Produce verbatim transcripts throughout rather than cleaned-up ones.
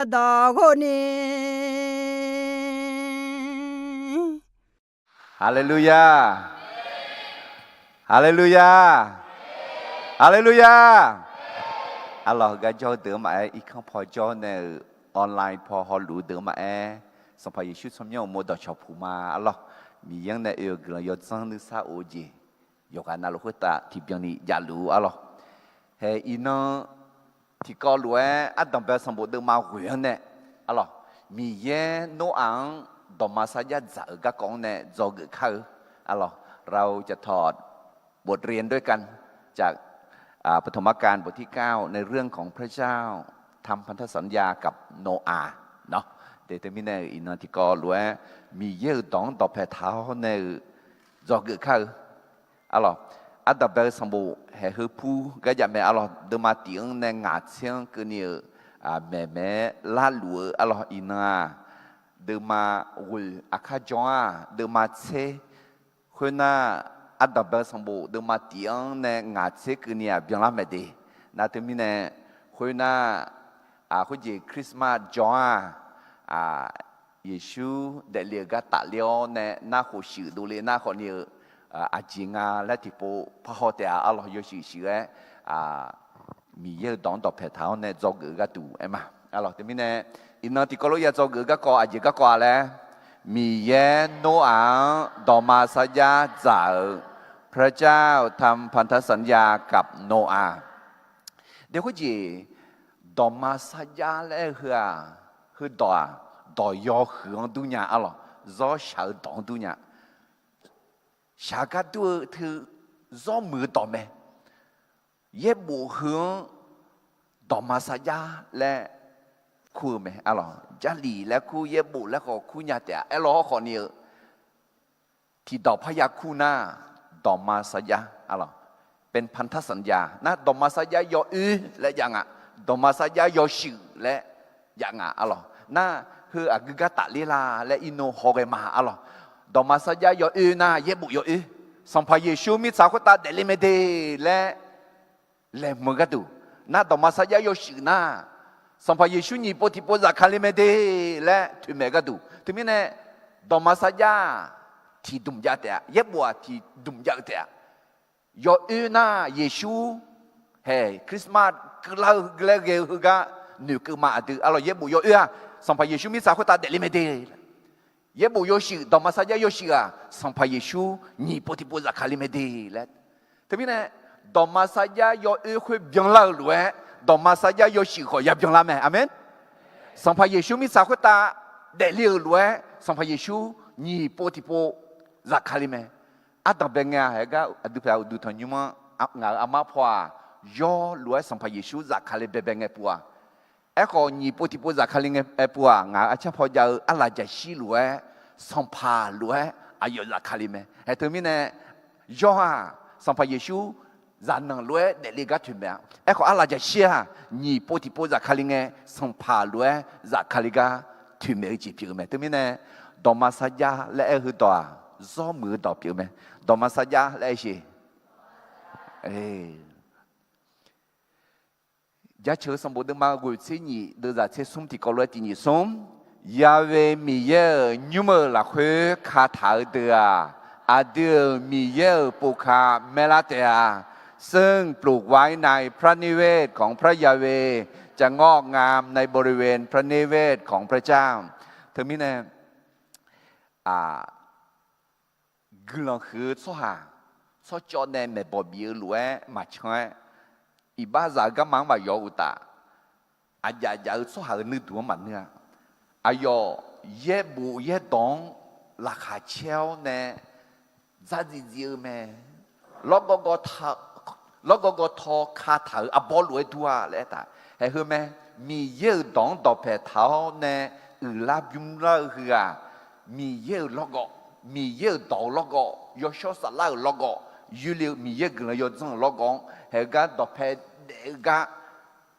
yadaq ghawrni. Haleluya. Haleluya. Haleluya. Arlawq, heugar jawr-eu deuq-anr maqaer, irkanr paw jawr nae-euq online paw hawluf-eu deuq-anr maqaer, Sanqpaq Yeqsur tsawrmyanr uqmov dawqcawq puq ma. Arlawq, Miqyaer-anr nae oe-euq guiqlanq yawdzanr nuisar of-eu jeq yawqghaq navluf khoertav tiqbyan ni javluf-ur. Arlawq, hae iqnan tiqkawv lof-aer ardanqbae sanqbof deuvma ghoeq-anr nae, arlawq, Miqyaer Noraq-anr dawqma sarjax dzaq-euq garkawv-anr nae dzawgeuf kar-eu. Arlawq, เราจะถอดบทเรียนด้วยกัน จากปฐมกาลบทที่เก้า ในเรื่องของพระเจ้าทำพันธสัญญากับโนอาห์ nawr. Teumirnae iqnan tiqkawv lof-aer Miqyaer-euq dawq-anr dawqpae taq-awr nae-euq dzawgeuf kar-eu. Arlawq, ardanqbae-eu sanqbof haeq heu pur gar jav mae. Arlawq, deuvma tiq-anr nae ngaq tser-anr keuvni-euq maeq maeq-aer larluf-eu. Arlawq, iqnan-aq, deuvma ghoeq aqkar jan-aq, deuvma tser khoernar, ardanqbae-eu sanqbof deuvma tiq-anr nae ngaq tser keuvni-aq byanlar mae de. Nar teumirnae, khoernar, khoerjeq Christmas jan-aq, Yeqsur daefle-euq gar tafler-awr nae nar khof shuif dovle nar khawfni-eu aqjeq nga laer tiqpov parhaw taef-a. Arlawq, yawshuif shuif-aer Miqyaer-euq dawq-anr dawqpae taq-awr nae dzawgeuf-eu gharduq aer ma. Arlawq, teumirnae iqnan tiqkawv lof ya dzawgeuf-eu garkawv aqjeq garkawv-a laer, Miqyaer Noraq-anr dawqma sarjax dzaq-euq พระเจ้าทำพันธสัญญากับโนอาห์ de khoerjeq, dawqma sarjax laer aer-eu heu-aq, heudawq-aq, dawq yawhuiq-anr durnya. Arlawq, zawr shaq-eu dawq-anr durnya. Shaq gar dur-eu teu zawr muiq-eu dawq mae. Yaerbof heu-anr dawqma sarjax laer kur-eu mae. Arlawq, Jarlif laer kur, yaerbof laer khawf kur nya taef-a. Aerlawr hawrkhawf ni-eu tiqdawq parya kur nar, dawqma sarjax, arlawq, เป็นพันธสัญญา nar, dawqma sarjax yawoer laer jav nga, dawqma sarjax yawshuif laer jav nga. Arlawq, nar, heu aqgeu gar tafler la laer irnov hawghae ma. Arlawq, dawqma sarjax yawoer nar yaerbof yawoer, Sanqpaq Yeqsur mirtsaq khoertav daefle mae de laer laeqhmq-eu gharduq. Nar, dawqma sarjax yawshuif nar, Sanqpaq Yeqsur nyiq pov tiqpov zafkale mae de laer toeqmaeq gharduq. Teumirnae, dawqma sarjax-aq tiqdmq jav taef-a, yaerbof-aq tiqdmq jav-eu taef-a. Yawoer nar, Yeqsur hae Christmas keuvlar-eu laer ghae-eu heugar noeqkeuv ma. Aqdui, arlawq, yaerbof yawoer-aq, Sanqpaq Yeqsur mirtsaq khoertav daefle mae de. Yaerbof yawshuif, dawqma sarjax yawshuif-aq, Sanqpaq Yeqsur nyiq pov tiqpov zafkale mae de laer. Teumirnae, dawqma sarjax yawoer khoer byanlar-eu lof-aer, dawqma sarjax yawshuif khawf ya byanlar mae. Aqmeq. Sanqpaq Yeqsur mirtsaq khoertav daefle-euq lof-aer, Sanqpaq Yeqsur nyiq pov tiqpov zafkale mae. Ardanqbae ngae-a, haegar aqdui pyaeq uqduq tanqnymr-anr, ngaq-euq armar paw-aq, yawr lof-aer Sanqpaq Yeqsur zafkale baebae ngae pov-aq, aerkhawf nyiq pov tiqpov zafkale ngae aer pov-aq, ngaq-euq arcar paw jav-eu arlaqjaqshir lof-aer, Sanqpaq lof-aer aqyawf zafkale mae. Haeq teumirnae, yawr-aq, Sanqpaq Yeqsur zaqnanq lof-aer daefle gar toeqmaeq-a. Aerkhawf arlaqjaqshir-aq, nyiq pov tiqpov zafkale ngae, Sanqpaq lof-aer zafkale gar toeqmaeq-eu jeq pyeuf-eu mae. Teumirnae, dawqma sarjax laer aer-eu heudawq-aq, zawr muiq-eu dawq pyeuf-eu mae. Dawqma sarjax laer aer-eu siq. Jaceuq-eu sanqbof deuvma ghoeq tser nyiq deuvzaq tser smr tiqkawv lof-aer tiq nyiq smr. Yahweh Miqyaer-euq nymr-euq lafkhoer kataq-eu deuq-aq, aqdui-euq Miqyaer-euq povka maerlar taef-a. ซึ่งปลูกไว้ในพระนิเวศของพระยาเวห์ จะงอกงามในบริเวณพระนิเวศของพระเจ้า Teumirnae, aq, guiqlanq huiq-eu tsawrhaq tsawrcawv nae maeqbawq bif-eu lof-aer maqcan-aer, iqbaxzaq-eu garma-anr maqyawf-eu uqtaf, aqjaf jaf-eu tsawrhaq-euq nuiduq-anr maqnui-a. Aqyawf yaerbof yaerdawq-anr laqkhaq caer-awr nae dzardziv dziv-eu mae. Lawrgawv gawv ta, lawrgawv gawv taw kataq-euq arbawr lof-aer dur-a laer aertaq. Haeq heu mae, Miqyaer-euq dawq-anr dawqpae taq-awr nae uiqlar bymrlar-eu heu-aq, Miqyaer-euq lawrgawv, Miqyaer-euq dawq-eu lawrgawv, yawshawr saflar-euq lawrgawv, yoerle-eu Miqyaer guiqlanq yawdzanr-euq lawrgawv-anr haeq-eu gar dawqpae daef-eu gar,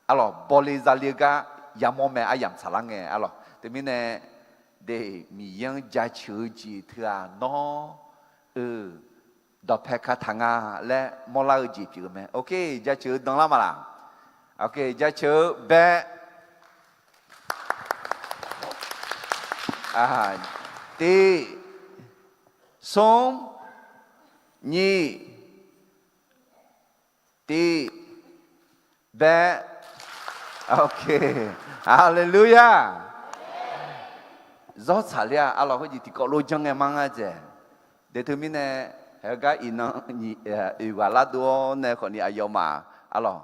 arlawq, bawle zale-eu gar yamawr mae. Aryamq tsaqlar ngae, arlawq, teumirnae, de, Miqyaer-anr jaceuq-eu jeq teu-aq nawr, eu, dawqpae kataq nga laer mawrlar-eu jeq pyeuf-eu mae. Ok, jaceuq-eu danlar ma laq? Ok, jaceuq-eu bae. Tiq, smr, nyiq, tiq, bae. Haleluya. Zawr tsaqler-a arlawq, khoerjeq tiqkawv lof janr ngae mar ngar dzaeq. De teumirnae, haegar iqnan nyiq, oeq ghaq lardov-awr nae khawfni aqyawfmaf arlawq,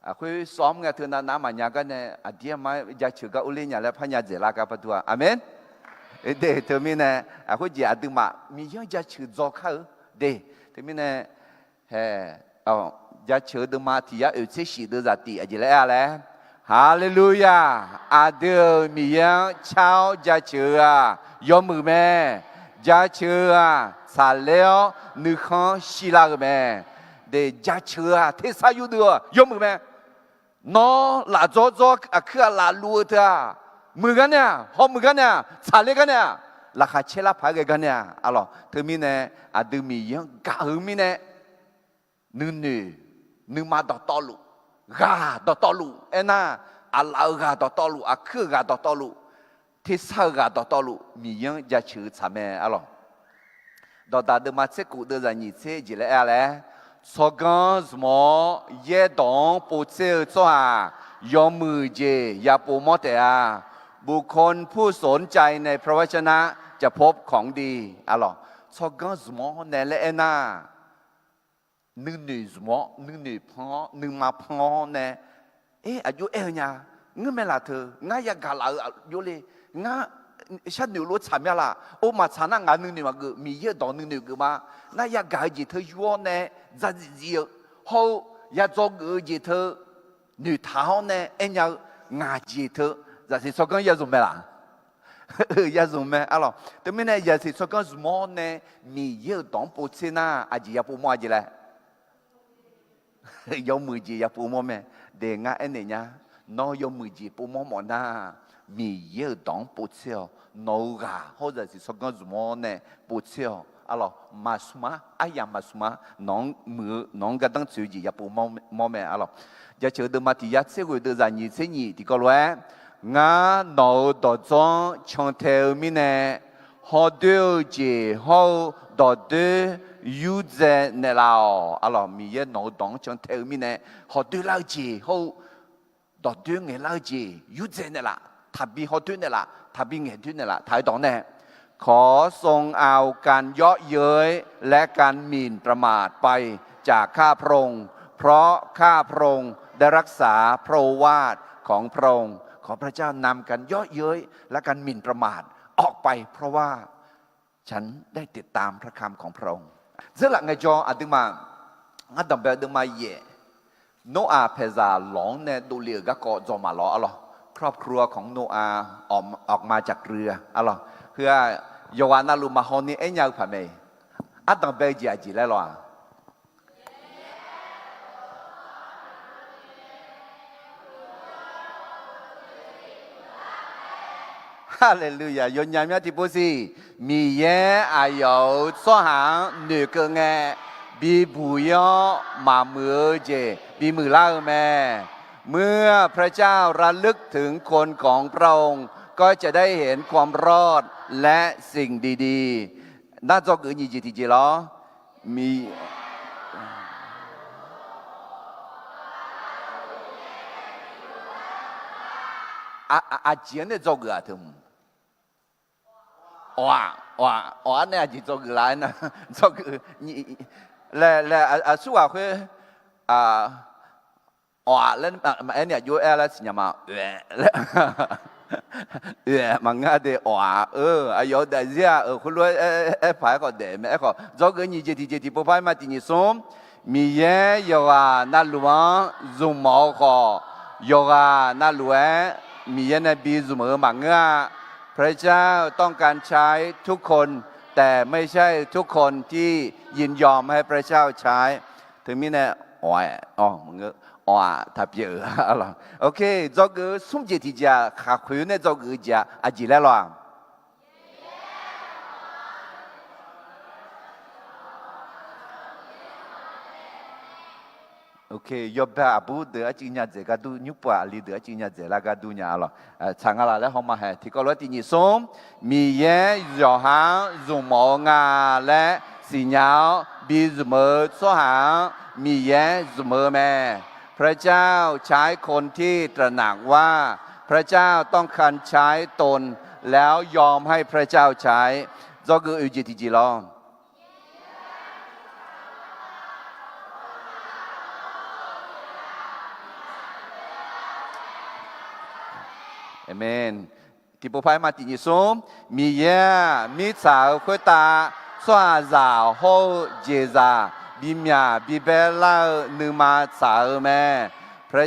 aqkhoer sawr-anr ngae teunav nav maqnya gar nae aqdir aqma jaceuq gar urler nya laer parnya dzaeqlar gar pardur-a. Aqmeq. De teumirnae, aqkhoer jeq aqduimaf Miqyaer-anr jaceuq dzaw kar-eu. De teumirnae, hae, jaceuq-eu deuvma tiq yar oeq tser shif deuv zaq tiq aqjeq laer aer-a laer. Haleluya. Aqdui-euq Miqyaer-anr car-awr jaceuq-eu-aq yawmuiq mae. Jaceuq-eu-aq tsaqler-awr nuikhanr shirlar-eu mae. De jaceuq-eu-aq tersar yurdeuv-eu yawmuiq mae. Nawr lafdzawr dzawr aqkuir aqlaf luf-eu teu-aq, muiq gar nae-aq, hawmuiq gar nae-aq, tsaqler gar nae-aq, laqkhaq caer lar paq-aer ghae gar nae-aq arlawq. Teumirnae aqdui Miqyaer-anr gaq-eu mirnae, nuinoeq, nuima dawqtawvluf, ghaq dawqtawvluf aernar, aqlaf-euq ghaq dawqtawvluf, aqkuir-euq ghaq dawqtawvluf, tersar-eu ghaq dawqtawvluf Miqyaer-anr jaceuq-eu tsaq mae arlawq. Dawqdaq deuvma tser kof deuv zaq nyiq tser jeq laer aer-a laer, tsawrganr zmq-awr yaerdawq-anr povtser-eu tsawrhaq yawmuiq jeq yapov mawr taef-a. บุคคลผู้สนใจในพระวจนะจะพบของดี arlawq. Tsawrganr zmq-awr nae laer aernar, nuinoeq zmq-awr, nuinoeq pan-awr, nuima pan-awr nae, er, aqjox aer-eu nya, ngeur mae laf teu, ngar yagaq laf-eu aqjox le, ngar sharnoeq lof tsaq mya laf, or maqtsaq nar ngaq nuinoeq maqgeuf, Miqyaer-euq dawq nuinoeq geuf ma, nar yagaq-eu jeq teu yur-awr nae dzadzif dzif-eu, hawr-eu yadzawgeuf-eu jeq teu noeqtaq-awr nae aernya-eu ngaq jeq teu, zaqsiq tsawrganr yazmq mae laf? Yazmq mae arlawq. Teumirnae zaqsiq tsawrganr zmq-awr nae Miqyaer-euq dawq-anr povtser nar aqjeq yapov mawr-a jeq laer? Yawmuiq jeq yapov mawr mae. De ngar aernaeq nya, nawr yawmuiq jeq pov mawr mawf nar, Miqyaer-euq dawq-anr povtser-awq. Nawq-euq ghaq hawr zaqsiq tsawrganr zmq-awr nae povtser-awq arlawq. Maqsmq-ar, aryamq maqsmq-ar, nawq-anr muiq-eu, nawq-anr gardanr tsoeq-eu jeq yapov mawr mae arlawq. Jaceuq-eu deuvma tiq yar tser ghoeq deuv zaq nyiq tser nyiq tiqkawv lof-aer, ngar nawq-euq dawqdzawr-anr cantae-eu mirnae, hawdoer-eu jeq hawr-eu dawqdoer yurdzae naeqlaf-awq arlawq. Miqyaer nawq-euq dawq-anr cantae-eu mirnae, hawdoer lar-eu jeq hawr-eu dawqdoer ngaeqlar-eu jeq yurdzae naeqlaf, taqbi hawdoer naeqlaf, taqbi ngaeqdoer naeqlaf taq-aer dawq nae ขอทรงเอาการเยาะเย้ยและการหมิ่นประมาทไปจากข้าพระองค์ เพราะข้าพระองค์ได้รักษาพระโอวาทของพระองค์ ขอพระเจ้านำการเยาะเย้ยและการหมิ่นประมาทออกไป เพราะว่า ฉันได้ติดตามพระคำของพระองค์ Dzeurlaf ngaejawr aqduimaf, ngar danqbae deuvma yaef, Noraq paeqzaq lawq-anr nae dovle-euq garkawv dzaw maqlawr arlawq. ครอบครัวของโนอาห์ออกมาจากเรือ arlawq. Heu-aq, yawqghaq navluf maqhaw ni aernya-eu paq mae. Ardanqbae-eu jeq aqjeq laer lawq-aq? Haleluya. Yawnyaf myar tiqpov siq. Miqyaer aqyawf-euq tsawrhaq-anr noeqkeuv ngae, bibuq-ir-awr maqmuiq-eu jeq bimuiq lar-eu mae. เมื่อพระเจ้าระลึกถึงคนของพระองค์ ก็จะได้เห็นความรอดและสิ่งดีๆ Nar dzawgeuf nyiq jeq tiqjeq lawr. Miq, aqjeq-anr nae dzawgeuf-aq teu mq? Awq-aq, awq-aq, awq-ar nae aqjeq dzawgeuf la aernar, dzawgeuf, laer, laer, aqsurghaq khoer, awq-aq laer maqaer ni aqjox-aer laer siqnya ma, oe, laer, oe, maqngeur de awq-aq, eu, aqyawf-euq daefzir-aq, euq khoerlof-aer, aer paq-aer khawf daef mae, aerkhawf dzawgeuf nyiq jeq tiqjeq tiqpov par-aer ma tiq nyiq smr. Miqyaer yawqghaq navluf-anr zmqmawf-eu khawf, yawqghaq navluf-aer Miqyaer nae bi zmq-eu maqngeur-a. พระเจ้าต้องการใช้ทุกคน แต่ไม่ใช่ทุกคนที่ยินยอมให้พระเจ้าใช้ Teumirnae, awq-aq, awq-aq taqpyeuf-eu, ok, dzawgeuf-eu smr jeq tiqjeq-aq, khaqkhoeq-eu nae dzawgeuf-eu jeq-aq, aqjeq laer lawq-aq? Yawbae aqbur deuq arcuiv nya dzaeq gar dur, nymr pov-aq aqli deuq arcuiv nya dzaeq lar gar dur nya-a lawq. Tsaq nga laf laer hawma haeq tiqkawv lof-aer tiq nyiq smr. Miqyaer yawqha-anr zmqmawf-eu nga laer siqnya-awr bi zmq-eu tsawrhaq-anr Miqyaer zmq-eu mae. พระเจ้าใช้คนที่ตระหนักว่า พระเจ้าต้องการใช้ตน แล้วยอมให้พระเจ้าใช้ Dzawgeuf oeq jeq tiqjeq lawr. Aqmeq. Tiqpov par-aer ma tiq nyiq smr. Miqyaer-aq mirtsaq-euq khoertav tsawrhaqzaq hawr-eu jeqzaq bimyaq bibae lar-eu nuima tsaq-eu mae. พร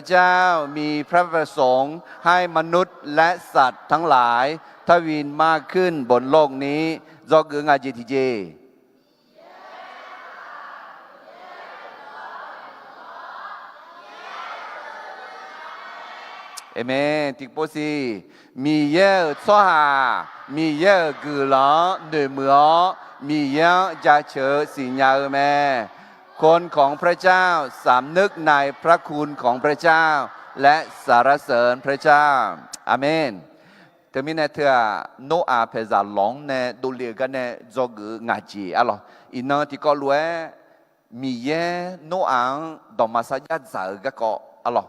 ะประสงค์ให้มนุษย์และสัตว์ทั้งหลายทวีนมากขึ้นบนโลกนี้ Dzawgeuf nga jeq tiqjeq. Aqmeq. Tiqpov siq. Miqyaer-euq tsawrhaq Miqyaer-euq guiqlanq-anr noeqmuiq-awr Miqyaer-anr jaceuq-eu siqnya-eu mae. คนของพระเจ้าสำนึกในพระคุณของพระเจ้า และสรรเสริญพระเจ้า Aqmeq. Teumirnae teu-aq, Noraq paeqzaq lawq-anr nae dovle-eu gar nae dzawgeuf-eu ngaq jeq-a lawq. Iqnan tiqkawv lof-aer Miqyaer Noraq-anr dawqma sarjax dzaq-eu garkawv-a lawq.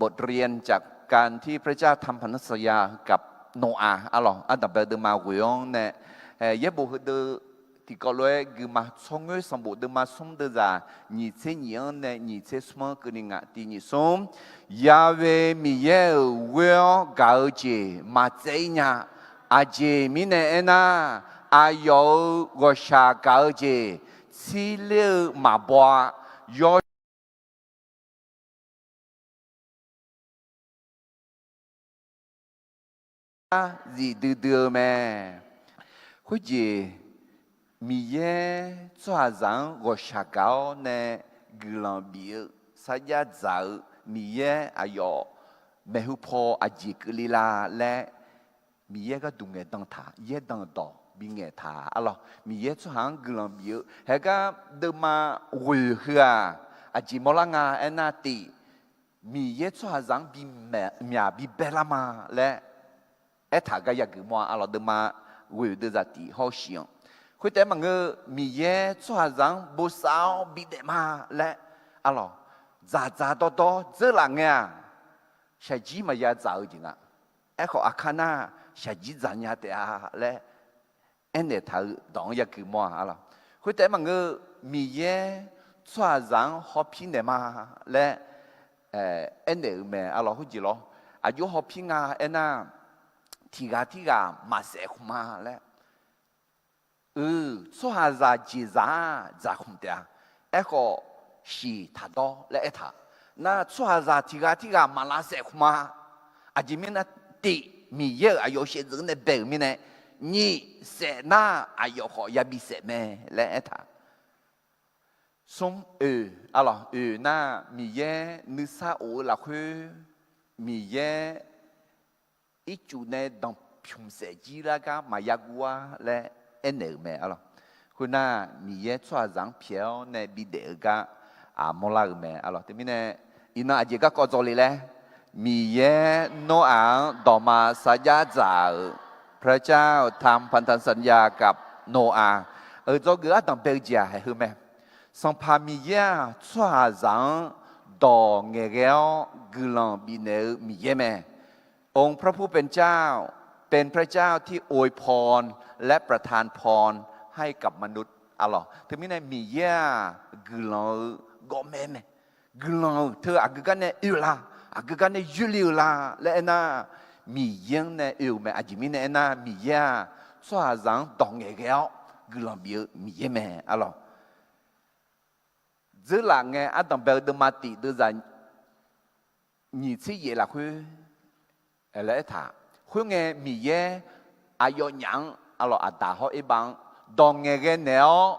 บทเรียนจากการที่พระเจ้าทำพันธสัญญากับโนอาห์-a lawq. Ardanqbae-eu deuvma ghoeq-anr nae yaerbof heudeuv tiqkawv lof-aer guima tsawrngoer sanqbof deuvma smr deuvzaq nyiq tser nyiq-anr nae nyiq tser smr-anr keuvni ngaq tiq nyiq smr. Ya'we Miqyaer-euq ghoer-awr gaq-eu jeq maqtsaev-ir nya. Aqjeq mirnae aernar, aqyawf-euq ghawqshaq gaq-eu jeq tsirler-eu maqbaw-a. Yawr zif duidui-eu mae. Khoerjeq, Miqyaer tsawrhaqzaq-anr ghawqshaq gaq-awr nae guiqlanq bif-eu sarjax dzaq-eu Miqyaer aqyawf maeqhu paw aqjeq keuvle la laer Miqyaer gharduq ngaeqdan taq, yaerdanq dawq bingaeq taq-a lawq. Miqyaer tsawrhaq-anr guiqlanq bif-eu haegar deuvma ghoeq heu-aq, aqjeq mawrlar nga aernar tif, Miqyaer tsawrhaqzaq-anr bimyaq bibae lar ma laer aertaq gar yageuf mawr-a lawq. Deuvma ghoeq deuvzaq tif hawr-eu shiq-anr. Khoertaef-aer maqngeur, Miqyaer tsawrhaqzaq-anr bosav-awr bidaef ma laer-a lawq. Dzaqdzaq dawrdawr dzeurlaf ngae-aq, shaqjir maqya dzaq-eu jeq nga. Aerkhawf, aqkar nar shaqjir dzaqnya taef-a laer aernaeq taq-eu dawq-anr yageuf mawr-a lawq. Khoertaef-aer maqngeur, Miqyaer tsawrhaqzaq-anr hawpir naeq ma laer aernaeq-euq mae-a lawq. Khoerjeq lawr, aqjox hawpir nga aernar, tiqghaq tirghaq maqsaef khmq ma laer Euq tsawrhaqzaq jeqzaq-aq dzaqkhmq taef-a. Aerkhawf, shiq taqdawr laer aertaq. Nar tsawrhaqzaq tiqghaq tirghaq maqlavsaef khmq ma. Aqjeq mirnae tif, Miqyaer-euq aqyawf shaevdzeuf nae bae-euq mirnae, nyiq saef nar aqyawf khawf yabi saef mae laer aertaq. Smr oeq, a lawq, oeq nar Miqyaer nuisar of-eu lafkhoer, Miqyaer ircuf nae danqpymq saef jir lar gar maqya guv-ar laer aernaeq-euq mae, a lawq. Khoernar, Miqyaer tsawrhaqzaq-anr pyaeq-awr nae bidaef-eu gar aqmawr lar-euq mae, a lawq. Teumirnae, iqnan aqjeq garkawv dzawle laer, Miqyaer Noraq-anr dawqma sarjax dzaq-euq พระเจ้าทำพันธสัญญากับโนอาห์ euq dzawgeuf ardanq bae-eu jeq-aq haeq heu mae. Sanqpaq Miqyaer-aq, tsawrhaqzaq-anr dawq ngaeqghae-awr guiqlanq bifnaeq-eu Miqyaer mae. องค์พระผู้เป็นเจ้า เป็นพระเจ้าที่อวยพร และประทานพรให้กับมนุษย์ a lawq. Teumirnae Miqyaer-aq, guiqlanq-eu gawqmae mae. Guiqlanq-euq teu aqgeu gar nae oe-eu la, aqgeu gar nae yoerle-eu la laer aernar, Miqyaer-anr nae oe-euq mae. Aqjeq mirnae aernar, Miqyaer-aq, tsawrhaqzaq-anr dawq ngaeqghae-awr guiqlanq bif-eu Miqyaer mae, a lawq. Dzeurlaf ngae ardanq bae-eu deuvma tif deuvzaq nyiq tser yaef lafkhoer laer aertaq. Khoerngae Miqyaer aqyawfnyaf-anr, a lawq, Aqdaq hawr Erbav-anr dawq ngaeqghae naeq-awr,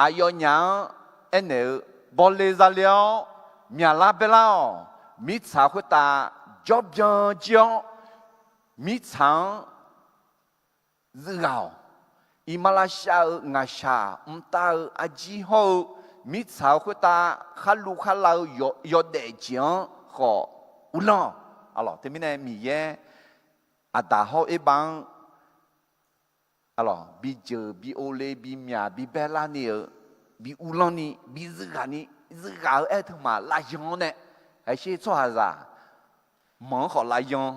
aqyawfnyaf-anr aernaeq-eu, bawle zale-awr myaqlar baelar-awq. Mirtsaq khoertav jawrbyan jir-awr, mirtsaq-anr zuif ghaq-awq. Iqmalavshav-eu ngaqshaq mqtav-eu arjir hawr-eu mirtsaq-eu khoertav kharluv kharlav-eu yawdaef jeq-anr khawf uvlanr-awq. Arlawq, teumirnae Miqyaer aqdaq hawr-eu erbav-anr arlawq, bijeuq bi ovle, bimyaq bi baerlar ni-euq, bi uvlanr ni, bi zuighaq ni, zuighaq-eu aer-eu teumaf lavyan-awr nae, haesher tsawrhaqzaq manq-anr khawf lavyan,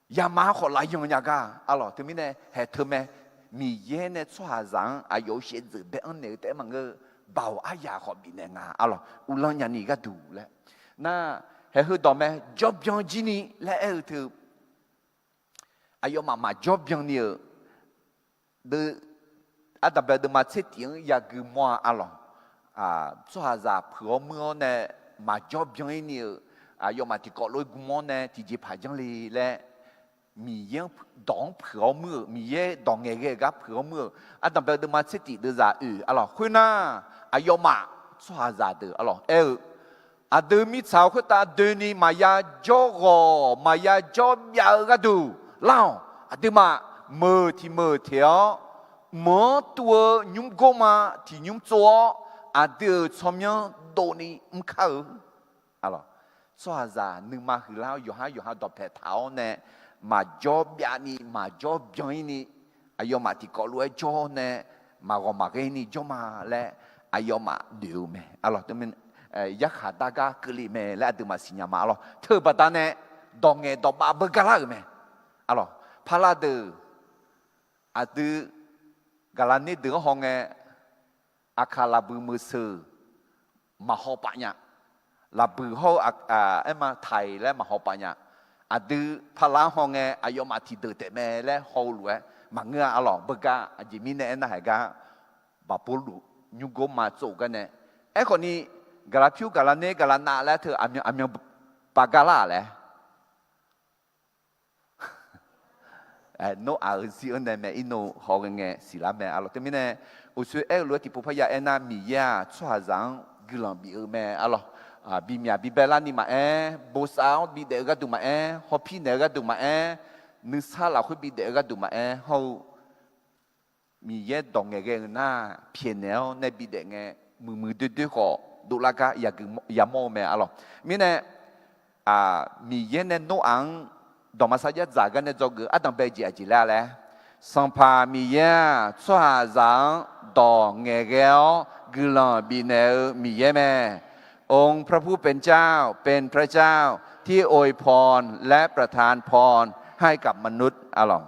yamaf-anr khawf lavyan nya gar arlawq. Teumirnae haeq teu mae, Miqyaer nae tsawrhaqzaq-anr aqyawf-euq shaevdzeuf bae-anr naeq-eu taef-aer maqngeur-eu, Baoq aryaq khawf bifnaeq nga arlawq, uvlanr nyani gharduq laer. Nar, haeq heudawq mae, jawrbyan jir ni laer aer-eu teu aqyawfmaf maqjawr byan ni-euq, ardanqbae deuvma tser tif-anr yagui mawr-a arlawq. Tsawrhaqzaq puiq-awr muir-awr nae maqjawr byan-ir ni-euq, aqyawfmaf tiqkawv lof-aer gui mawr nae tiqjeqpaq janr le laer, Miqyaer-anr dawq-anr puiq-awr muir-euq, Miqyaer dawq ngaeqghae-eu gar puiq-awr muir-euq, ardanqbae deuvma tser tif deuvzaq oeq arlawq. Khoernar, aqyawfmaf tsawrhaqzaq deuq arlawq aer-eu, aqdui mirtsaq-eu khoertav doeni maqya jawr ghawq maqya jawr byav-eu gharduq lar-awq. Aqduimaf meuq tiq meuq teq-awr, meuq-anr tuv-eu nymr gorma tiq nymr tsov-awr, aqdui-euq tsawrmyanr dovni mr kar-eu. Tsawrhaqzaq nuima huiqlar-awr yawqhar yawqha dawqpaeq taq-awr nae, maqjawr byav ni maqjawr byan-ir ni, aqyawfmaf tiqkawv lof-aer jawr nae, maqghawq maqghae ni jawr ma laer, aqyawfmaf noeq-eu mae. Arlawq, yarkhaq dar gar keuvle mae laer aqduimaf siqnya ma arlawq. Teu-eu baqdanae dawq ngaeq dawq bav beugar lar-euq mae. Arlawq, paqlaq deuq aqdui gaqlaqner deuq-anr hawngae, aqkaq laqbuiq meuq seuq maqhaw paf nya. Laqbuiq hawr-eu aerma taiq laer maqhaw paf nya. Aqdui paqlaq-anr hawngae aqyawfmaf tiqdeuq taef mae laer haw-eu lof-aer maqngeur-a arlawq. Beugar aqjeq mirnae aernar haeq gar, Baqburluv nymr gorma tsov-euq gar nae. Aerkhawf ni, gaqlaq pyur gaqlaq ner gaqlaq nav laer teu aqmyan aqmyan paf gar lar-aq laer. Noraq-euq zir-anr nae mae irnov hawghae ngae siqlar mae arlawq. Teumirnae, uqshoe aer-eu lof-aer tiqpov parya aernar, Miqyaer-aq tsawrhaqzaq-anr guiqlanq bif-eu mae arlawq. Bimyaq bibae larni maqaer, bosav-awr bidaef-eu gharduq maqaer, hawpir naeq-eu gharduq maqaer, nuisar lafkhoer bidaef-eu gharduq maqaer hawr-eu, Miqyaer dawq ngaeqghae-eu nar pyaeqnaeq-awr nae bidaef ngae, muiqmuiq doerdoer khawf dovlar gar yamawr-eu mae arlawq. Mirnae, Miqyaer nae Noraq-anr dawqma sarjax dzaq gar nae dzawgeuf ardanqbae jeq aqjeq laer-a laer, Sanqpaq Miqyaer-aq tsawrhaqzaq-anr dawq ngaeqghae-awr guiqlanq bifnaeq-eu Miqyaer mae. องค์พระผู้เป็นเจ้า เป็นพระเจ้าที่อวยพรและประทานพรให้กับมนุษย์ arlawq.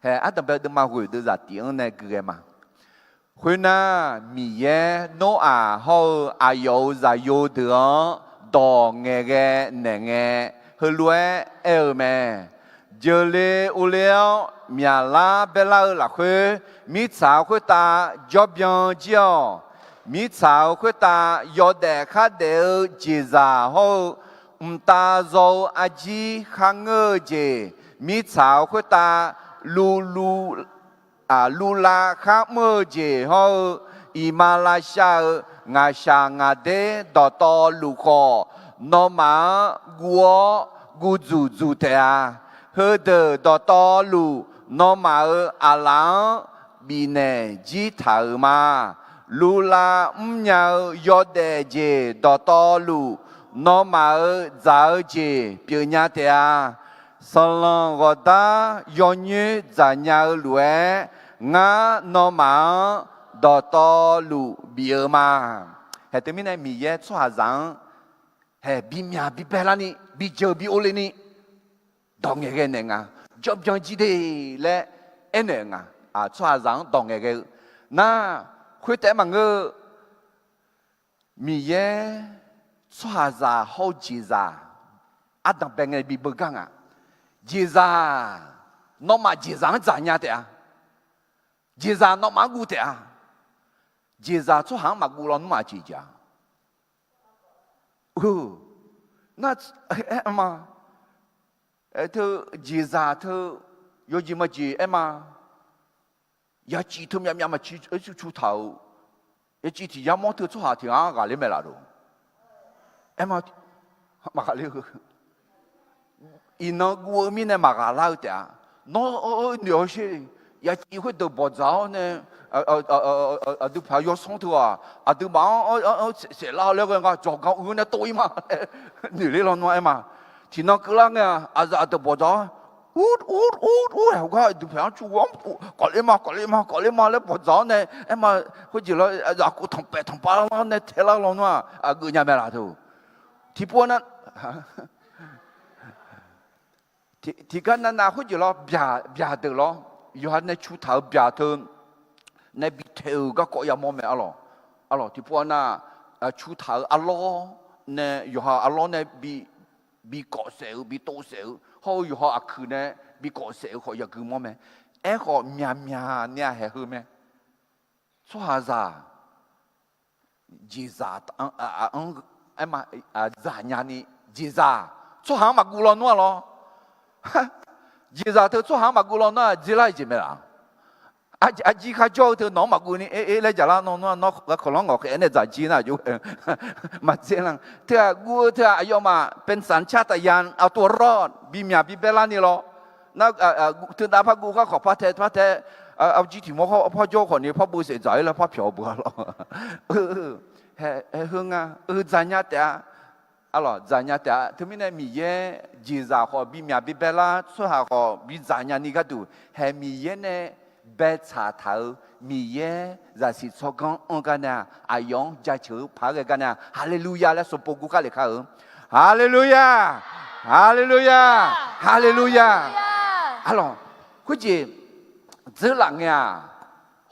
Hae ardanqbae deuvma ghoeq deuvzaq tif-anr nae gui ghae ma. Khoernar, Miqyaer Noraq hawr-eu aqyawf-euq zaqyo deuq-anr dawq ngaeqghae naeq ngae, heulof-aer aer-eu mae. Jeuqle uvle-awr myaqlar baerlar-eu lafkhoer, mirtsaq-euq khoertav jawrbyan jir-awq. Mirtsaq-euq khoertav yawdaef khardaef-eu jeqzaq hawr-eu, mqtav zaw-eu arjir kharngeur-eu jeq, mirtsaq-euq khoertav luvluv luvlav kharmr-eu jeq hawr-eu, iqmalavshav lavshav-euq ngaqshaq ngaqder dawqtawvluf khawf, nawmaf-anr guv-awr guv dzuq dzuq taef-a. Heudeuq dawqtawvluf, nawmaf-euq aqlaf-anr bifnaeq jir taq-euq ma. Luvlav mrnya-eu yawdaef jeq dawqtawvluf, nawmaf-euq dzaq-eu jeq pyeufnya taef-a. Sanqlanq ghawqdar yawnyoer dzaqnya-eu lof-aer, ngar nawmaf-anr dawqtawvluf bif-eu ma. Hae teumirnae Miqyaer tsawrhaqzaq-anr hae bimyaq bibae larni, bijeuq bi ovle ni, dawq ngaeqghae naeq nga, jawrbyan jir de laer aernaeq-eu nga. Tsawrhaqzaq-anr dawq ngaeqghae-eu nar, khoertaef-aer maqngeur-eu, Miqyaer tsawrhaqzaq hawr-eu jeqzaq ardanqbae ngae bi beugar nga. Jeqzaq, nawmaf jeqzaq-anr dzaqnya taef-a. Jeqzaq nawmaf-anr guv taef-a. Jeqzaq tsawrhaq-anr maqguv lawnmr aqjeq jeq-a. Nar, aer ma. Teu jeqzaq teu yawjeq maqjeq aer ma. Yaciv teu myavmyav maqciv aer cu cu taq-euq, yaciv tiq yar mawr teu tsawrhaq tiq ghaq-anr ghaqler mae laf lof. Aer ma, maqghaqler eu. Iqnan guv-eu mirnae maqghaq lar-eu taef-a. Nawr noeq-awr sher, yaciv khoerdeuq bawqdzaq-awr nae Aqdui paq yawsanr teu-aq, aqduimaf-anr saef saef lar laer ghae nga, jawqganq uiq-eu nae tov-ir ma laer noeq ler lawnmr-a aer ma. Tiqnan keuvlar ngae-aq, aqzaf aqdeuq bawqdzaq-awr, ur ur ur ur-aer hawgar aqdui paq-anr cu-awr, kawfler ma, kawfler ma, kawfler ma laer bawqdzaq-awr nae aer ma. Khoerjeq lawr, aqzaf kov tanqpaef tanqpav-anr nae taelar lawnmr-aq, aqgeuf nya mae laf teu. Tiqpov nav tiqgar navnav khoerjeq lawr, byaq deuq lawr, yawqha nae cu taq-euq byaq teu nae bi taeq-euq garkawv yamawr mae arlawq. Arlawq, tiqpov nav cu taq-euq arlawr nae, yawqha arlawr nae bi kawf saef-eu, bi tov saef-eu, hawr-eu yawqha aqkuiq nae bi kawf saef-eu khawf yagui mawr mae. Aerkhawf, myaqmyaq ni-aq haeq heu mae. Tsawrhaqzaq jeqzaq anr, aer ma, dzaq nya ni, jeqzaq tsawrhaq-anr maqguv lawnmr-a lawr. Jeqzaq teu tsawrhaq-anr maqguv lawnmr-aq, dzer lar-eu jeq mae laf. Aqjir kharjawr-eu teu nawq-anr maqguv ni, e, e laer jaqlar nawr, nawr, nawr, kawqlanr ngawqkhaeq-aer nae dzaq jir nar aqjox maqdzer lar. Teu-aq guv-eu teu-aq aqyawfmaf เป็นสัญชาตญาณ เอาตัวรอด bimyaq bibae larni lawr. Nar, teunav par guv khar khawf par tae par tae, arjir tiq mawr khawf par jawr khawf ni par beu saef dzaq-ir laer par pyawq beu-a lawr. Haeq heu nga, eu dzaqnya taef-a. Arlawq, dzaqnya taef-a. Teumirnae Miqyaer jeqzaq khawf bimyaq bibae lar, tsawrhaq khawf bidzaq nya ni gharduq haeq Miqyaer nae baetsaq taq-euq Miqyaer zaqsiq tsawrganr anr gar nae-aq, aqyawf-anr jaceuq-eu paq-aer ghae gar nae-aq, Haleluya laer sanqpov gur khar lef kar-eu. Haleluya! Haleluya! Haleluya! Arlawq, khoerjeq dzeurlaf ngae-aq,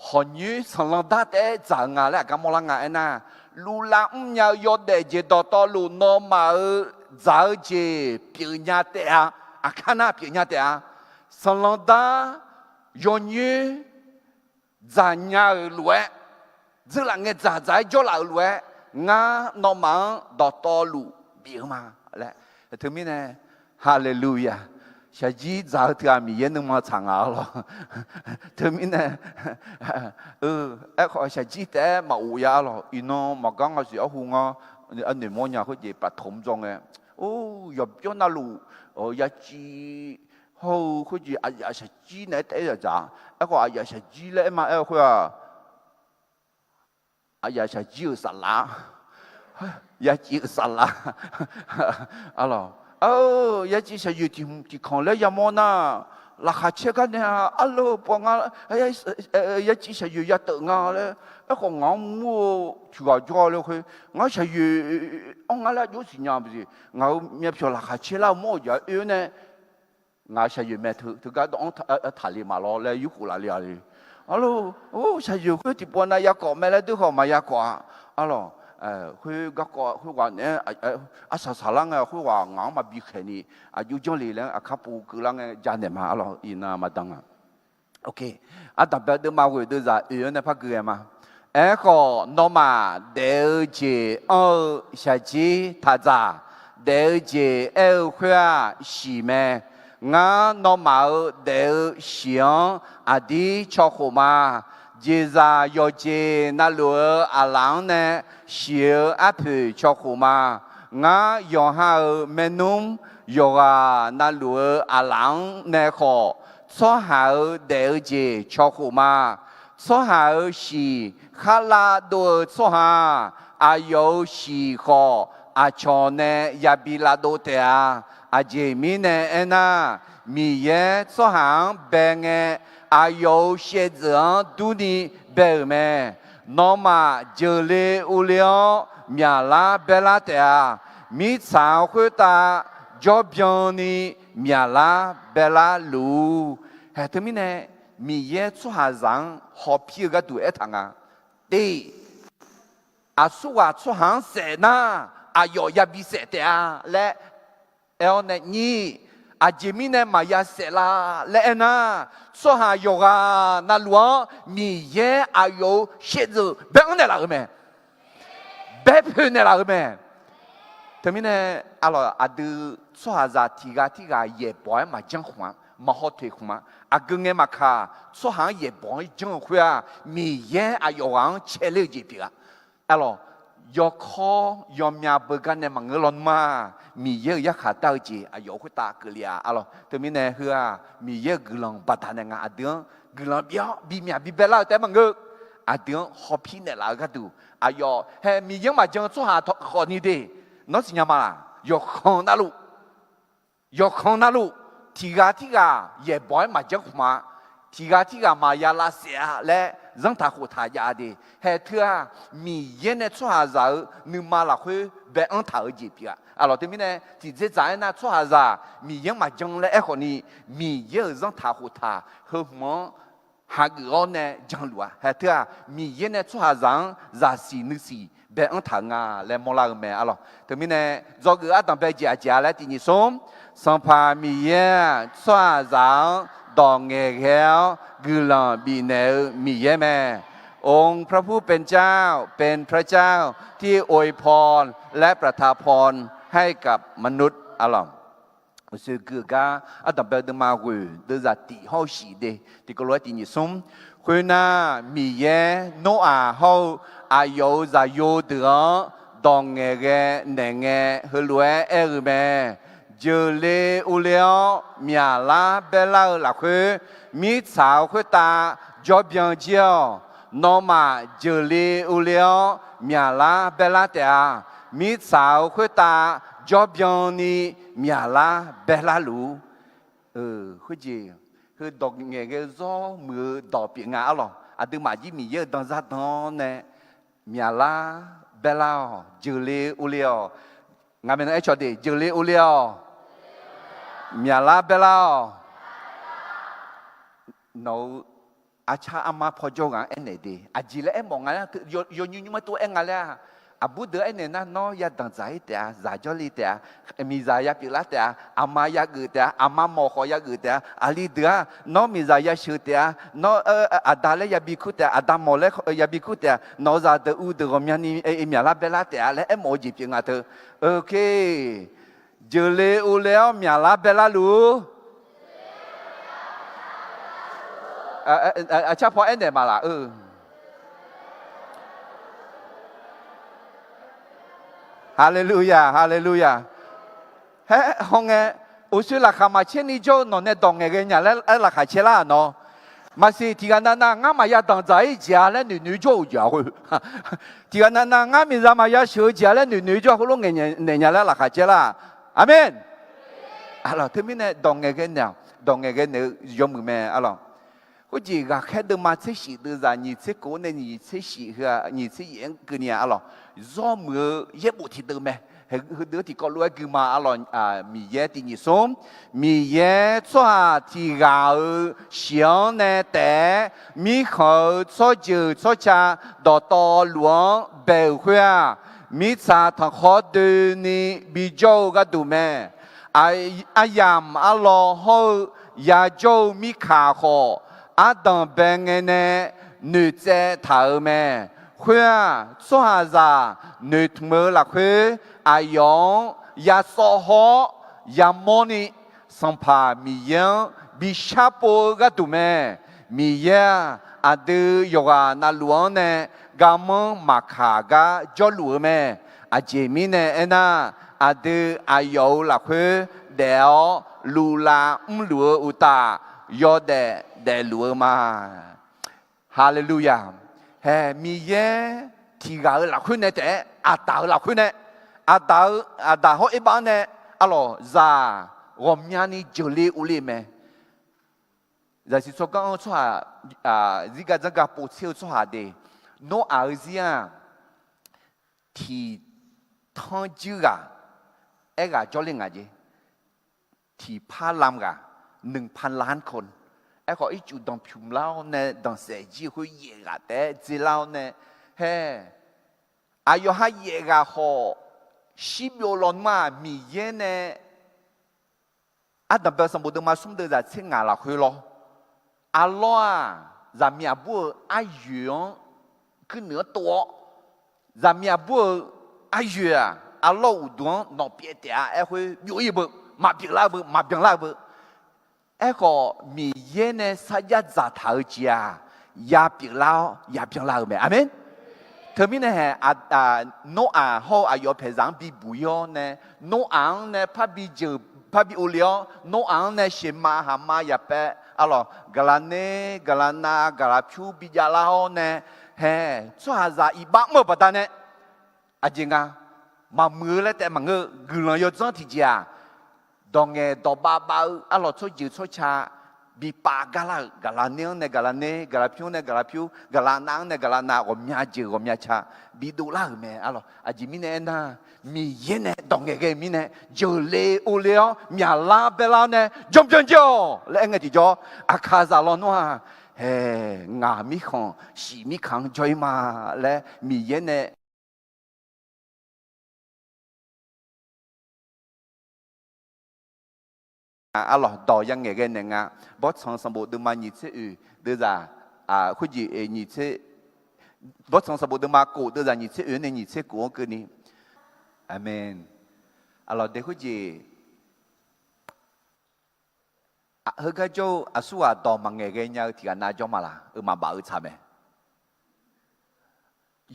hawqnyoer sanqlanq dar taef-aer dzaq-eu nga laer aqgar mawrlar nga aernar, luvlav mrnya-eu yawdaef jeq dawqtawvluf nawmaf-euq dzaq-eu jeq pyeufnya taef-a. Aqkar nar pyeufnya taef-a. Sanqlanq dar, yawnyoer, dzaqnya-euq lof-aer, dzeurlaf ngae dzaqdzaq-aer jawrlaf-euq lof-aer, ngar nawmaf-anr dawqtawvluf bif-eu ma laer. Teumirnae, Haleluya! Shaqjir dzaq-eu teu-aq Miqyaer nuima tsaq nga arlawq. Teumirnae, aerkhawf shaqjir taef-aer maqof ya arlawq. Iqnan maqgar nga siq arhu ngar, arnoeq mawrnya khoerjeq ประถม dzawr ngae, or, yawqbyawr navluf, yaciv hawr-eu khoerjeq aqyaf shaqjir naeq-aer taef-aer yadzaq. Aerkhawf aqyaf shaqjir laer aer ma aer-eu khoer-aq, aqyaf shaqjir-euq saflar, yaciv-euq saflar, arlawq, yaciv shaqyoeq tiq hmq tiq kanq laer yamawr nar, laqkhaq caer gar nae-a, arlawq, pawf nga, yaciv shaqyoeq yateuf nga laer, aerkhawf ngaq-anr mur-eu tiq ghaq jawr-a laer khoer, ngar shaqyoeq anr nga laer aqjox siqnya-eu jeq, ngaq-euq myavpyawq laqkhaq caer lar-eu mawr-euq jeq-anr oe-awr nae, ngaq shaqyoeq mae teu, teugar dawv-anr taqle maqlawr laer yurkhof laf le-a le. Arlawq, or, shaqyoeq khoer tiqpov nav yakawf mae laer deur khawf maqyakawf-a. Arlawq, khoer garkawv khoerghaq naeq-aer arsaq saqlar ngae khoerghaq ngaq-anr maqbi khaeq ni, aqjox janr le laer aqkar pov keuvlar ngae janaeq ma arlawq, iqnan maqdan-a. Ardaq bae deuvma ghoeq deuvzaq oe-awr nae par gui ghae ma. Aerkhawf nawmaf daef-eu jeq anr-eu shaqjir taq dzaq, daef-eu jeq aer-eu khoer-aq shiq mae. Ngar nawmaf-euq daef-eu shiq-anr aqdir cawkhof ma. Jeqzaq yawqjeq navluf-eu aqlaf-anr nae shiq-eu arpoeq cawkhof ma. Ngar yawqha-euq maernmr yawqghaq navluf-eu aqlaf-anr nae khawf, tsawrhaq-euq daef-eu jeq cawkhof ma. Tsawrhaq-euq shiq kharlav dov-eu tsawrhaq, aqyawf-euq shiq khawf aqcawq nae yabi lavdov taef-a. Aqjeq mirnae aernar, Miqyaer tsawrhaq-anr bae ngae, aqyawf-euq shaevdzeuf-anr durni bae-euq mae. Nawmaf jeuqle urle-awr myaqlar baelar taef-a. Mirtsaq-anr khoertav jawrbyan ni myaqlar baelar luf-ur. Haeq teumirnae Miqyaer tsawrhaqzaq-anr hawpir-eu gharduq aertaq nga. Tiq, aqsurghaq tsawrhaq-anr saef nar, aqyawf yabi saef taef-a laer aer-awr nae nyir, aqjeq mirnae maqya saef la laer aernar, tsawrhaq yawqghaq navluf-anr Miqyaer aqyawf-euq shaevdzeuf bae-anr naeqlaf-euq mae. Bae poeq naeqlaf-euq mae. Teumirnae, arlawq, aqdui tsawrhaqzaq tiq ghaq tirghaq yaeqbawq-aer maqjanr khmq-a, maqhaw toeq khmq-a. Aqgeu ngae maqkaq, tsawrhaq-anr yaeqbawq-aer janr-eu khoer-aq, Miqyaer aqyawf ghaq-anr caeler-eu jeq pyeuf-a. Arlawq, yawkawr yawmya beugar nae maqngeur lawnmr-aq, Miqyaer-euq yarkhaq dar-eu jeq aqyawf khoertav keuvle-a. Arlawq, teumirnae heu-aq, Miqyaer-euq guiqlanq baqdanae nga aqdui-anr guiqlanq bif-awr bimyaq bibae lar-eu taef-aer maqngeur. aqdui-anr hawpir naeqlaf-eu gharduq, aqyawf hae Miqyaer-anr maqjan-eu tsawrhaq khawfni de, nawr siqnya ma laq? Yawqkhanq navluf, yawqkhanq navluf, tiqghaq tirghaq yaeqbawq-aer maqjanr khmq-a. Tiqghaq tirghaq maqya lavsaef-a laer zanrtaq khoftaq jav-a de. Haeq teu-aq, Miqyaer nae tsawrhaqzaq-euq nuima lafkhoer bae-anr taq-eu jeq pyeuf-a. Aqlawq teumirnae tiqdzerdzaq aernar, tsawrhaqzaq Miqyaer-anr maqjan laer aerkhawfni, Miqyaer-euq zanrtaq khoftaq heu hmq-anr hageuf-awr nae janluf-a. Haeq teu-aq, Miqyaer nae tsawrhaqzaq-anr zaqsiq nuisiq bae-anr taq-eu nga laer mawrlar-eu mae. Aqlawq teumirnae dzawgeuf ardanqbae jeq aqjeq-a laer tiq nyiq smr, Sanqpaq Miqyaer-aq, tsawrhaqzaq-anr dawq ngaeqghae-awr guiqlanq bifnaeq-eu Miqyaer mae. องค์พระผู้เป็นเจ้า เป็นพระเจ้าที่อวยพร และประทานพรให้กับมนุษย์ aqlawq. Uqshoe gui-eu gar ardanqbae deuvma ghoeq deuvzaq tiq hawr-eu shif de, tiqkawv lof-aer tiq nyiq smr. Khoernar, Miqyaer Noraq hawr-eu aqyawf-euq zaqyo deuq-anr dawq ngaeqghae naeqngae heulof-aer aer-eu mae. Jeuqle urle-awr myaqlar baerlar-eu lafkhoer, mirtsaq-euq khoertav jawrbyan jir-awq. Nawmaf jeuqle urle-awr myaqlar baerlar taef-a. Mirtsaq-euq khoertav jawrbyan ni myaqlar baerlar luf-ur. Khoerjeq, heu dawq ngaeqghae-eu zawr muiq-eu dawq pyeuf nga arlawq. Aqduimaf jir Miqyaer-euq danzar dan-awr nae, myaqlar baerlar-awq, jeuqle urle-awq. Ngaq maeqnan aer cawq de, jeuqle urle-awq, myaqlar baerlar-awq. Nawq-euq arcar armar pawjawr ghaq-anr aernaeq de, aqjeq laer aermawf nga laer, yawnymr nymr-aer tov-aer nga laer-aq, aqbur deuq aernaeq nar, nawr yadanq dzaq-ir taef-a, zaq jawrle taef-a, miqzaq yapyeuflar taef-a, aqma yageuf taef-a, aqma mawq khawf yageuf taef-a, aqli deuq-aq, nawr miqzaq yasheuq taef-a, nawr aqda laer yabi kur taef-a, aqda mawq laer yabi kur taef-a, nawq-euq zaqdeuq uvdeuq ghawqmyani myaqlar baerlar taef-a laer aermawf-eu jeq pyeuf nga teu. Oke. Jeuqle urle-awr myaqlar baerlar luf-ur. Aqcar paw aernaeq maqlaq-eu. Haleluya, haleluya. Haer hawngae, uqshoe laqkhaq maqcaer ni jawr-eu nawq nae dawq ngaeqghae nya laer aer laqkhaq caer lar-aq nawr. Maqsiq, tiqghaq navnav ngar maqya danqdzaq-ir jeq-a laer noeqnoeq jawr-euq jeq-a khoer. Tiqghaq navnav ngar miqzaq maqya sheuq-eu jeq-a laer noeqnoeq jawr khoerlof ngaeqnaeq nya laer laqkhaq caer lar-aq. Aqmeq. Aqlawq teumirnae dawq ngaeqghae naeq-awq, dawq ngaeqghae naeq-eu yawmuiq mae arlawq. Khoerjeq ghaqkhaer deuvma tser shif deuvzaq nyiq tser kof-anr nae nyiq tser shif heu-aq nyiq tser yaef-anr keuvni-aq arlawq. Zawr muiq-eu yaerbof tiqdeuv mae. Heudeuv-anr tiqkawv lof-aer gui ma arlawq. Miqyaer tiq nyiq smr, Miqyaer tsawrhaq tiq ghaq-euq shiq-anr nae taef-aer, mirkhanq-euq tsawrjeuq tsawrca dawqtawvluf-anr bae-euq khoer-aq, mirtsaq tanqkhawr doeni bijawr-eu gharduq mae. Aryamq arlawr hawr-eu yajawr-eu mirkaq khawf, ardanq bae ngae nae noeqtsaev taq-euq mae. Khoer-aq, tsawrhaqzaq noeqtmq-eu lafkhoer, aqyawf-anr yasawv hawr-awr yamawrni, Sanqpaq Miqyaer-anr bi sharpov-eu gharduq mae. Miqyaer-aq, aqdui yawqghaq navluf-anr nae garmanr maqkaq gar jawrluf-eu mae. Aqjeq mirnae aernar, aqdui aqyawf-euq lafkhoer daef-awr luvlav mrluf-eu uqtaf, yawdaef daefluf-eu ma. Haleluya! Hae, Miqyaer tiq ghaq-euq lafkhoer nae taef-aer, aqdaq-euq lafkhoer nae, aqdaq-eu, aqdaq hawr erbav-anr nae, arlawq, zaq ghawqmyani jeuqle urle mae. Zaqsiq tsawrganr-anr tsawrhaq, zirgar dzanrgar povtser-eu tsawrhaq de, Noraq-eu zir-aq, tiq tanr juir ghaq, aerghaq jawrle ngaq jeq. Tiqpar lam ghaq, หนึ่งพันล้านคน. Aerkhawf, ircuf danqpymq lar-awr nae danqsaef jir-eu khoer yaef ghaq taef-aer dzelar-awr nae, hae, aqyawf ha yaef ghaq khawf, shirbyov lawnmr-aq, Miqyaer nae ardanqbae sanqbof deuvma smr deuv zaq tser ngaq lafkhoer lawr. Arlawr-aq, zaqmiq aqbur-euq aryoeq-anr kuirnuiq-anr tov-awr, zaqmiq aqbur-euq aryoeq-aq, arlawr uqduq-anr nawq pyaev taef-a. Aerkhoer byov-ir-eu beu, maqpyeuflar-eu beu, maqbyanlar-eu beu. Aerkhawf, Miqyaer nae sarjax dzaqtaq-eu jeq-aq, yapyeuflar-awr yabyanlar-eu mae. Aqmeq. Teumirnae hae, Noraq hawr-eu aqyawf paeqzaq-anr bibuq-ir-awr nae, Noraq-anr nae parbi jeuq parbi urle-awr, Noraq-anr nae sheuqmav haqmav yaqpaev, arlawq, gaqlaq ner gaqlaq nav gaqlaq pyur bijavlar-awr nae, Hae, tsawrhaqzaq iqbax mr-euq baqdanae, aqjeq nga, maqmuiq-eu laer taef maqngeur-eu guiqlanq yawdzanr tiqjeq-aq, dawq ngaeq dawq bav bav-eu arlawq tsawrjeuq tsawrca bi pav gar lar-euq, gaqlaq ner-anr nae gaqlaq ner, gaqlaq pyur-anr nae gaqlaq pyur, gaqlaq nav-anr nae gaqlaq nav, ghawqmya jeuq ghawqmya ca bi dovlar-euq mae arlawq. Aqjeq mirnae aernar, Miqyaer nae dawq ngaeqghae-eu mirnae, jeuqle ovle-awr myaqlar baerlar-awr nae janbyan jaer-awq laer aer ngae tiqjawr, aqkaqzaq lawnmr-aq, hae, ngaq mirkhanq shif mirkhanq-anr jawr-ir ma laer Miqyaer nae arlawq dawq yangaeq ghae naeq nga. Bawrtsanq sanqbof deuvma nyiq tser oeq deuvzaq, khoerjeq, bawrtsanq sanqbof deuvma kof deuvzaq nyiq tser oeq-anr nae nyiq tser kof-anr keuvni. Aqmeq. Arlawq de khoerjeq, heugar jawr-eu aqsurghaq dawq maqngaeq ghae nya-eu tiqghaq nav jawr ma laq? Euq maqbaf-eu tsaq mae.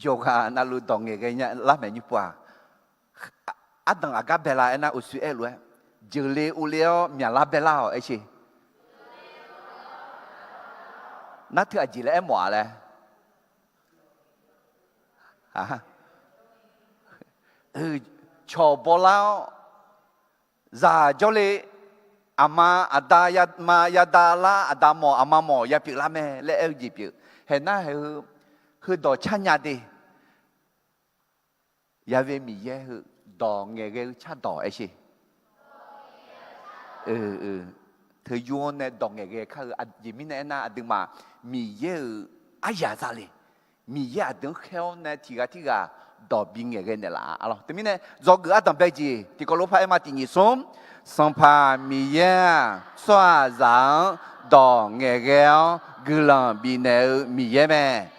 Yawqghaq navluf dawq ngaeq ghae nya lar maeq nymr pov-aq, ardanq aqgar bae la aernar uqshoe aer-eu lof-aer, jeuqle ovle-awr myaqlar baerlar-awq aer sher. Nar teu aqjeq laer aermawf-a laer. Cawq bawlar-awr, zaq jawrle, aqma aqda yama yada lar, aqda mawf aqma mawf ya pyeuflar mae laer aer-eu jeq pyeuf. Haeq nar haeq-eu, heudawq car nya de. Ya've Miqyaer heu dawq ngaeqghae-eu cardawq aer sher. Teu yur-anr nae dawq ngaeqghae kar-eu aqjeq mirnae aernar, aqduimaf Miqyaer-euq aryaq za le. Miqyaer aqdui-anr khaer-awr nae tiqghaq tirghaq dawq bingaeq ghae naeqlaf-a arlawq. Teumirnae dzawgeuf ardanq bae jeq tiqkawv lof par aer ma. Tiq nyiq smr, Sanqpaq Miqyaer-aq, tsawrhaqzaq-anr dawq ngaeqghae-awr guiqlanq bifnaeq-eu Miqyaer mae.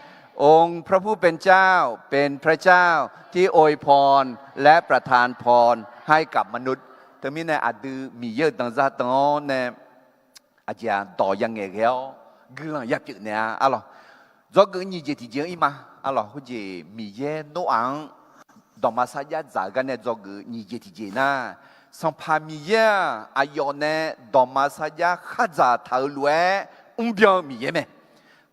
องค์พระผู้เป็นเจ้า เป็นพระเจ้าที่อวยพรและประทานพรให้กับมนุษย์ Teumirnae aqdui Miqyaer-euq danzar dan-awr nae aqjeq-aq dawq yangaeq ghae-awr guiqlanq ya pyeuf naeq-a arlawq. Dzawgeuf nyiq jeq tiqjeq-anr ir ma arlawq. Khoerjeq Miqyaer Noraq-anr dawqma sarjax dzaq-eu gar nae dzawgeuf nyiq jeq tiqjeq nar, Sanqpaq Miqyaer-aq aqyawf nae dawqma sarjax khardzaq taq-euq lof-aer mrbyan-eu Miqyaer mae.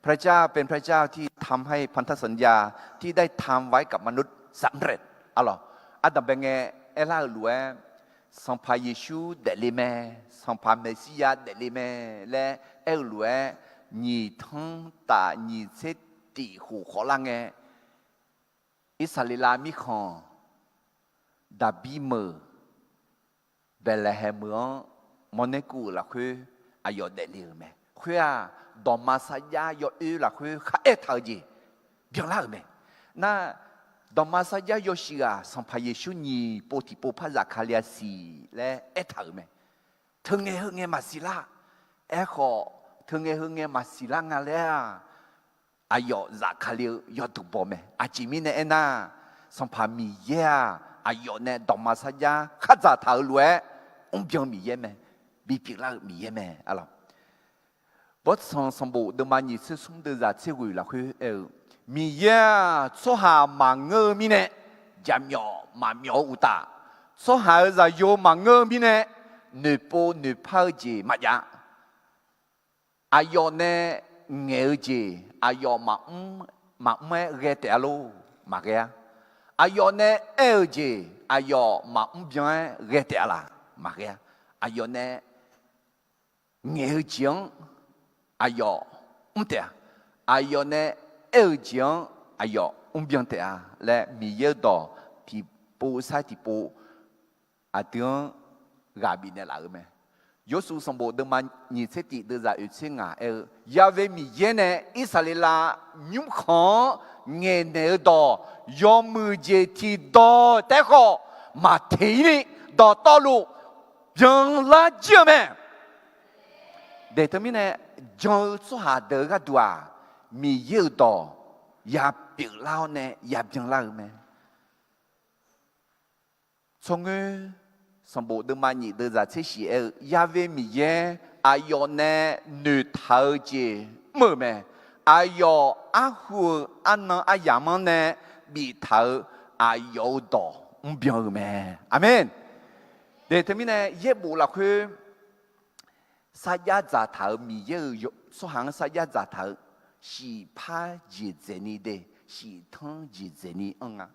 พระเจ้าเป็นพระเจ้าที่ทำให้พันธสัญญาที่ได้ทำไว้กับมนุษย์สำเร็จ arlawq. Ardanq bae ngae aerlar-euq lof-aer, Sanqpaq Yeqsur daefle mae, Sanqpaq Meqsirya daefle mae laer aer-eu lof-aer, nyiq tanr taf nyiq tser tif khof khawf lar ngae, Irsaqleqlav mirkhanq Daqbir meuq Baeqlaeqhaeq meuq-anr mawrner kuv-euq lafkhoer aqyawf daefle-euq mae. Khoer-aq, dawqma sarjax yawoer lafkhoer kharaer taq-eu jeq byanlar-euq mae. Nar, dawqma sarjax yawshuif ghaq Sanqpaq Yeqsur nyiq pov tiqpov par zafkale-a siq laer aertaq-euq mae. Teungae heu ngae maqsiq lar. Aerkhawf, teungae heu ngae maqsiq lar nga laer-aq, aqyawf zafkale-eu yawduq baw mae. Aqjeq mirnae aernar, Sanqpaq Miqyaer-aq, aqyawf nae dawqma sarjax khardzaq taq-euq lof-aer mrbyan Miqyaer mae. Bipyeuf lar-eu Miqyaer mae. Bawrtsanq sanqbof deuvma nyiq tser smr deuvzaq tser ghoeq lafkhoer aer-eu, Miqyaer-aq, tsawrhaq maqngeur-eu mirnae jaqmyawf maqmyawf-eu uqtaf, tsawrhaq-euq zaqyo maqngeur-eu mirnae noeqpov noeqpar-eu jeq maqjav. Aqyawf nae ngaeq-eu jeq aqyawf maqmr, maqmr-aer ghae taef-a lor? Maqghae-a. Aqyawf nae aer-eu jeq aqyawf maqmr byan-aer ghae taef-a laq? Maqghae-a. Aqyawf nae ngaeq-eu jeq-anr aqyawf mr taef-a. Aqyawf nae aer-eu jeq-anr aqyawf mr byan taef-a laer Miqyaer-eu dawq tiqpov sair tiqpov aqdui-anr ghaq bifnaeq laf-euq mae. Yorsuv sanqbof deuvma nyiq tser tif deuvzaq oeq tser ngaq aer-eu, Ya've Miqyaer nae Irsaqleqlav nymrkhanq-anr ngaeqnaeq-eu dawq yawmuiq jeq tiqdawq taef-aer khawf maqteq-ir ni dawqtawvluf byanlar jir-eu mae. Daeq teumirnae jan-eu tsawrhaq deuq-eu gharduq-aq, Miqyaer-euq dawq ya pyeuflar-awr nae ya byanlar-eu mae. Tsawrngoer sanqbof deuvma nyiq deuvzaq tser shiq aer-eu, Ya've Miqyaer aqyawf nae noeqtaq-eu jeq mr-euq mae. Aqyawf arhu-eu arnan aryamq-anr nae biftaq-eu aqyawf-euq dawq mrbyan-eu mae. Aqmeq. Daeq teumirnae yaerbof lafkhoer sarjax dzaqtaq-euq Miqyaer-euq tsawrhaq-anr sarjax dzaqtaq-eu shiqpar jeqdzaeq ni de, shiqtanr jeqdzaeq ni anr nga.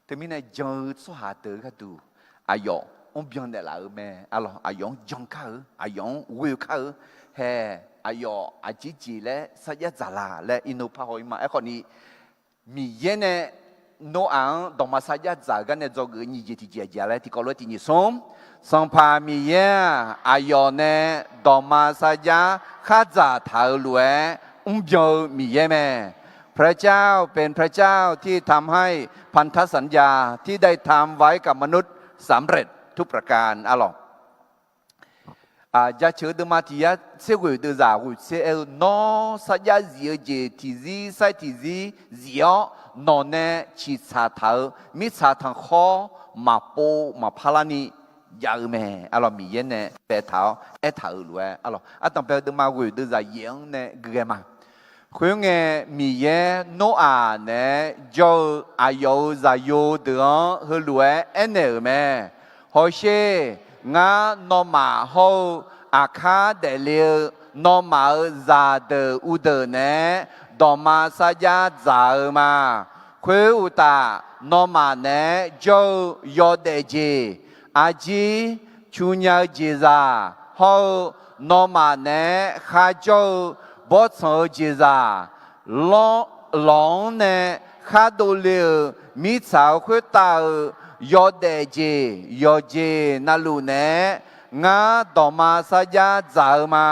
Teumirnae jan-eu tsawrhaq deuq gharduq aqyawf mrbyan naeqlaf-eu mae. Arlawq, aqyawf-anr jan kar-eu, aqyawf-anr ghoe kar-eu, hae, aqyawf aqjeq jeq laer sarjax dzaq la laer iqnan parhaw-ir ma. Aerkhawf ni, Miqyaer nae Noraq-anr dawqma sarjax dzaq-eu gar nae dzawgeuf-eu nyiq jeq tiqjeq aqjeq laer tiqkawv lof-aer tiq nyiq smr, Sanqpaq Miqyaer-aq, aqyawf nae dawqma sarjax khardzaq taq-euq lof-aer mrbyan-eu Miqyaer mae. พระเจ้าเป็นพระเจ้าที่ทำให้พันธสัญญาที่ได้ทำไว้กับมนุษย์สำเร็จทุกประการ arlawq. Jaceuq-eu deuvma tiq yar tser ghoeq deuvzaq ghoeq tser aer-eu, Nawr sarjax zif-eu jeq tiqzir sair tiqzir zif-awr, nawq nae ciqtsaq taq-eu mirtsaq tanqkhawr maqpov maqpar larni jav-eu mae. Arlawq, Miqyaer nae baetaq-awr aertaq-euq lof-aer, arlawq, ardanqbae-eu deuvma ghoeq deuvzaq yaeq-anr nae guiqghae ma. Khoerngae, Miqyaer Noraq naeq-aer jawr-eu aqyawf-euq zaqyo deuq-anr heulof-aer aernaeq-euq mae. Hawsher, ngar nawmaf hawr-eu aqkar daefle-eu nawmaf-euq zaqdeuq uvdeuq naeq-aer dawqma sarjax dzaq-eu ma. Khoeruqtaf, nawmaf naeq-aer jawr-eu yawdaef jeq, arjir, cu nya-eu jeqzaq hawr-eu nawmaf naeq-aer kharjawr-eu bawrtsanq-eu jeqzaq, lawq-anr nae khar dovle-euq mirtsaq-eu khoertav-euq yawdaef jeq yawqjeq navluf naeq-aer ngar dawqma sarjax dzaq-eu ma.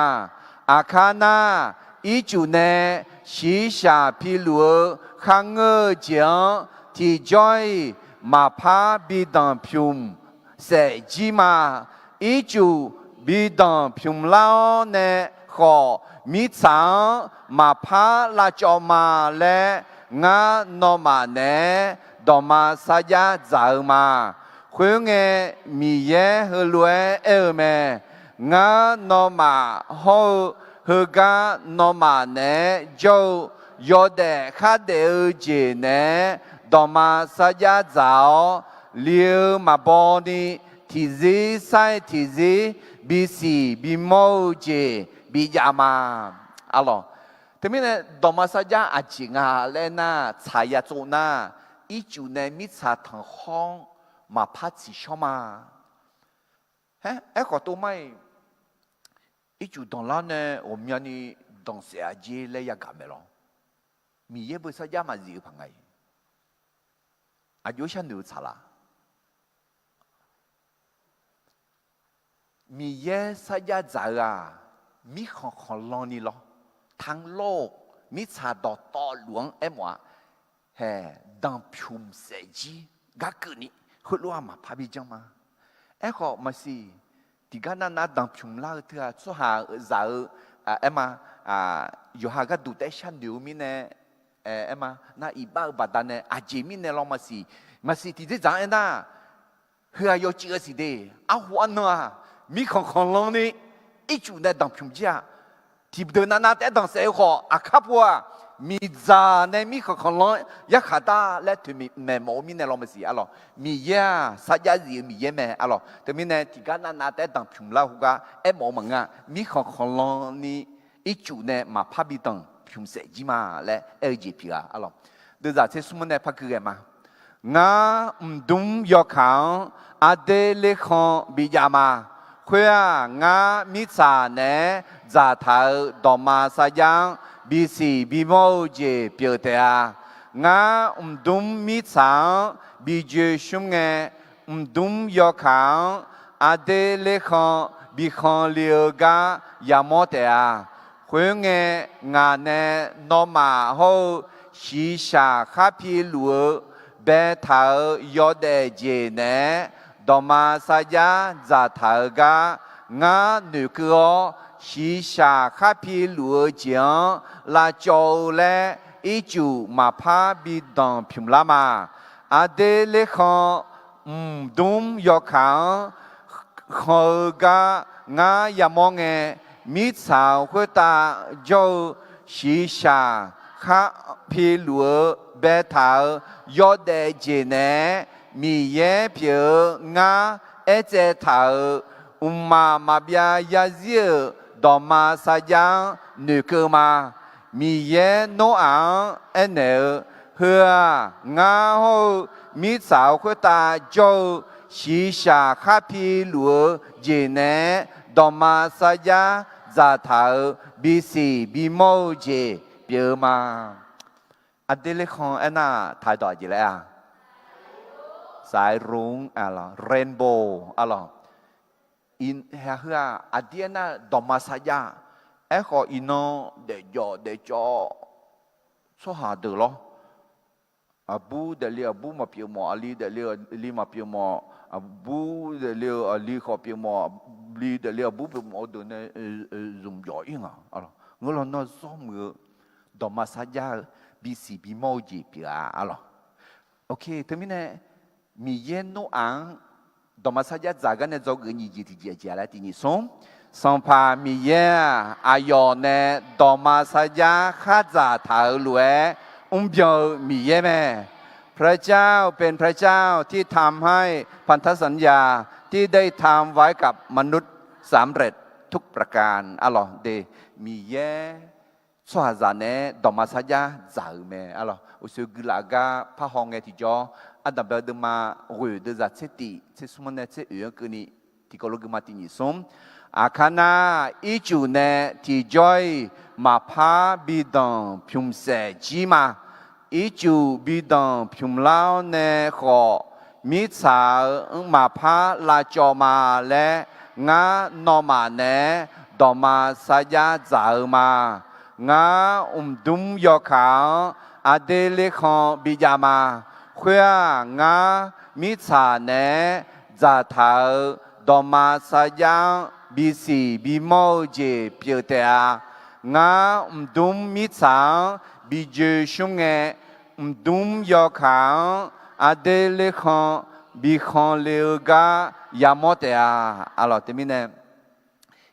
Aqkar nar, ircuf nae shiqshaq piluf-eu kharngeur-eu jeq-anr tiqjawr-iq maqpar bi danqpymq saef jir ma. Ircuf bi danqpymq lar-awr nae khawf, mirtsaq-anr maqpar lavcawv ma laer ngar nawmaf naeq-aer dawqma sarjax dzaq-eu ma. Khoerngae, Miqyaer heulof-aer aer-eu mae. Ngar nawmaf hawr-eu heugar nawmaf naeq-aer jawr-eu yawdaef khardaef-eu jeq naeq-aer dawqma sarjax dzaq-awr, li-eu maqbaw ni tiqzir sair tiqzir bisiq bimawr-eu jeq bijav ma. Arlawq, teumirnae dawqma sarjax aqjeq nga laer nar, tsaq ya tsov nar, ircuf nae mirtsaq tanqkhawr-anr maqpar tsiqshawr ma. Haer, aerkhawf tov mar-iq, ircuf danqlar nae ghawqmyani danqsaef-a jer laer yagaq mae lawr. Miqyaer beu sarjax maqzif-eu paq nga-iq, aqjox sharnoeq-eu tsaqlaq. Miqyaer sarjax dzaq-eu-aq, mirkhanq khanqlan ni lawr, tanqlawr-eu mirtsaq dawqtawvluf-anr aermawf-a. Hae, danqpymq saef jir gar keuvni heulof-aer maqpar bi janr ma. Aerkhawf maqsiq, tiqgar navnav danqpymq lar-eu teu-aq tsawrhaq zaq-eu, aer ma, yawqha gharduq taef-aer sharnoeq-eu mirnae, aer ma, nar iqbax-eu baqdanae aqjeq mirnae lawr maqsiq, maqsiq tiqdzerdzaq-anr aernar, heu-aq yawcuiv-eu siq de, arhu arnan-aq, mirkhanq khanqlan ni ircuf nae danqpymq jir-a. Tiqdeuq navnav taef-aer danqsaef-eu khawf, aqkar pov-aq, miqdzaq nae mirkhanq khanqlan yarkhaq dar laer toeqmaeq mawf-eu mirnae lawr maqsiq arlawq. Miqyaer-aq sarjax zif-eu Miqyaer mae arlawq. Teumirnae tiqgar navnav taef-aer danqpymq lar heugar aermawf-eu maqngeur-a. Mirkhanq khanqlan ni ircuf nae maqpar bi danqpymq saef jir ma laer aer-eu jeq pyeuf-a arlawq. Deuvzaq tser smr nae par gui ghae ma. Ngar mqdmr yawkaq-anr arder lerkhan bijav ma. Khoer-aq, ngar mirtsaq naeq-aer dzaqtaq-euq dawqma sarjax-anr bisiq bimawr-eu jeq pyeuf taef-a. Ngar mqdmr mirtsaq-anr bi joe shmr ngae, mqdmr yawkaq-anr arder lerkhan bikhanq le-eu gar yamawr taef-a. Khoerngae, ngaq nae nawmaf hawr-eu shiqshaq khar piluf-eu baetaq-euq yawdaef jeq naeq-aer dawqma sarjax dzaqtaq-eu gar ngar noeqkeuv-awr, shiqshaq khar piluf-eu jeq-anr lavcawv-eu laer ircuf maqpar bi danqpymq lar ma. Arder lerkhan mqdmr yawkaq-anr khanq-eu gar ngar yamawr ngae, mirtsaq khoertav jawr-eu shiqshaq khar piluf-eu baetaq-euq yawdaef jeq naeq-aer Miqyaer pyeuf-eu ngar aertsaev taq-euq mqmaq maqbyav yarzir-euq dawqma sarjax-anr noeqkeuv ma. Miqyaer Noraq-anr aernaeq-eu, Heu-aq, ngar hawr-eu mirtsaq-euq khoertav jawr-eu shiqshaq khar piluf-eu jeq naeq-aer dawqma sarjax dzaqtaq-euq bisiq bimawr-eu jeq pyeuf-eu ma. Aqdui lekhanq aernar-aq, taqdawq aqjeq laer-a? Saqaer ro-anr-a lawq, rainbow-a lawq. Heu-aq, aqdir aernar-eu dawqma sarjax. Aerkhawf, iqnan daefjawf daefcawv tsawrhaq deuq lawr. Aqbur daefle-eu aqbur maqpyeuf mawf, aqli daefle-eu aqli maqpyeuf mawf, aqbur daefle-eu aqli khawf pyeuf mawf, aqli daefle-eu aqbur pyeuf mawf-eu deuq nae zmq jawf-ir nga. Ngeur lawnmr-anr zawr muiq-eu dawqma sarjax-eu bisiq bimawr-eu jeq pyeuf-a lawq. Oke, teumirnae Miqyaer Noraq-anr dawqma sarjax dzaq gar nae dzawgeuf nyiq jeq tiqjeq aqjeq laer tiq nyiq smr. Sanqpaq Miqyaer-aq, aqyawf nae dawqma sarjax khardzaq taq-euq lof-aer mrbyan-eu Miqyaer mae. พระเจ้าเป็นพระเจ้าที่ทำให้พันธสัญญาที่ได้ทำไว้กับมนุษย์สำเร็จทุกประการ Arlawq de, Miqyaer tsawrhaqzaq naeq-aer dawqma sarjax dzaq-euq mae. Arlawq, uqshoe guilaf gar parhaw ngae tiqjawr, ardanqbae-eu deuvma ghoeq deuvzaq tser tif tser smr-anr nae tser oeq-anr keuvni, tiqkawv lof guima tiq nyiq smr. Aqkar nar, ircuf nae tiqjawr-iq maqpar bi danq pymq saef jir ma. Ircuf bi danq pymq lar-awr nae khawf, mirtsaq-euq mqmaq par lavcawv ma laer ngar nawmaf naeq-aer dawqma sarjax dzaq-eu ma. Ngar mqdmr yawkaq-anr aqdui lekhanq bijav ma. Khoer-aq, ngar mirtsaq naeq-aer dzaqtaq-euq dawqma sarjax-anr bisiq bimawr-eu jeq pyeuf taef-a. Ngar mqdmr mirtsaq-anr bi joeqshmr ngae, mqdmr yawkaq-anr aqdui lekhanq bi khanqle-eu gar yamawr taef-a. Arlawq, teumirnae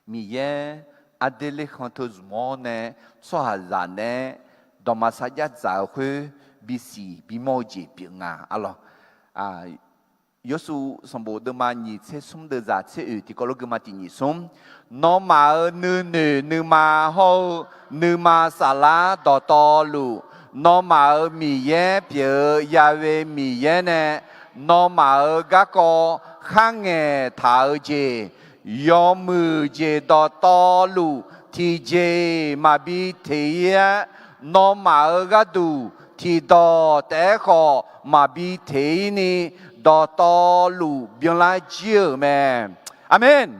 Miqyaer aqdui lekhanq teu zmq-awr nae tsawrhaqzaq naeq-aer dawqma sarjax dzaq-eu khoer bisiq bimawr-eu jeq pyeuf nga. Arlawq, Yawshuif sanqbof deuvma nyiq tser smr deuvzaq tser oeq tiqkawv lof guima tiq nyiq smr. Nawmaf-euq nuinoeq nuima hawr-eu nuima saflar dawqtawvluf, nawmaf-euq Miqyaer pyeuf-eu Ya'we Miqyaer nae nawmaf-euq garkawv kharngaeq taq-eu jeq, yawmuiq jeq dawqtawvluf tiqjeq maqbi teq-ir-aer, nawmaf-euq gharduq tiqdawq taef-aer khawf maqbi teq-ir ni, dawqtawvluf byanlar jir-euq mae. Aqmeq.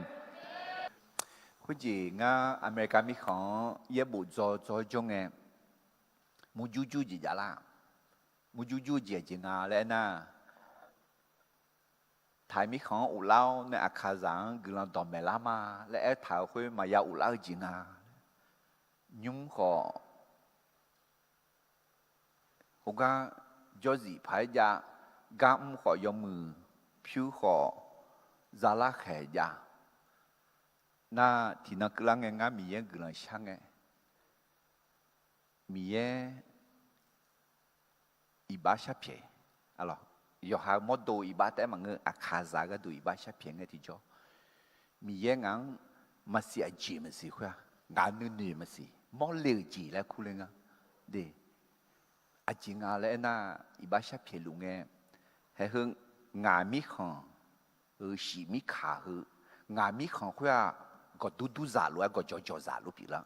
Khoerjeq ngar America mirkhanq-anr yaerbof dzaw dzaw-aer jawr ngae, murjur jur jeq jav lar. Murjur jur jeq aqjeq nga laer aernar, Taiq mirkhanq-anr uvlar-awr nae Aqkaqzaq-anr guiqlanq dawqmaeq lar ma laer aertaq-euq khoer maqya uvlar-eu jeq nga. Nymr khawf, khoergar jawrzif paq-aer jav, gar mr khawf yawmuiq, pyur khawf zalar khaeq jav. Nar tiqnan keuvlar ngae ngar Miqyaer guiqlanq shar ngae, Miqyaer iqbax sharpyaeq, yawqha mawrdo iqbax taef-aer maqngeur, Aqkaqzaq gharduq iqbax sharpyaeq ngae tiqjawr, Miqyaer ngaq-anr maqsiq aqjeq maqsiq khoer-aq, ngaq nuinoeq maqsiq mawrle-euq jeq laer kurler nga. De, aqjeq nga laer aernar, iqbax sharpyaeq luf ngae, haeq heu ngaq mirkhanq-euq shif mirkaq heu, ngaq mirkhanq khoer-aq, gawqdur durzaq lof-aer gawqjawq jawqzaq lof pyeuflar.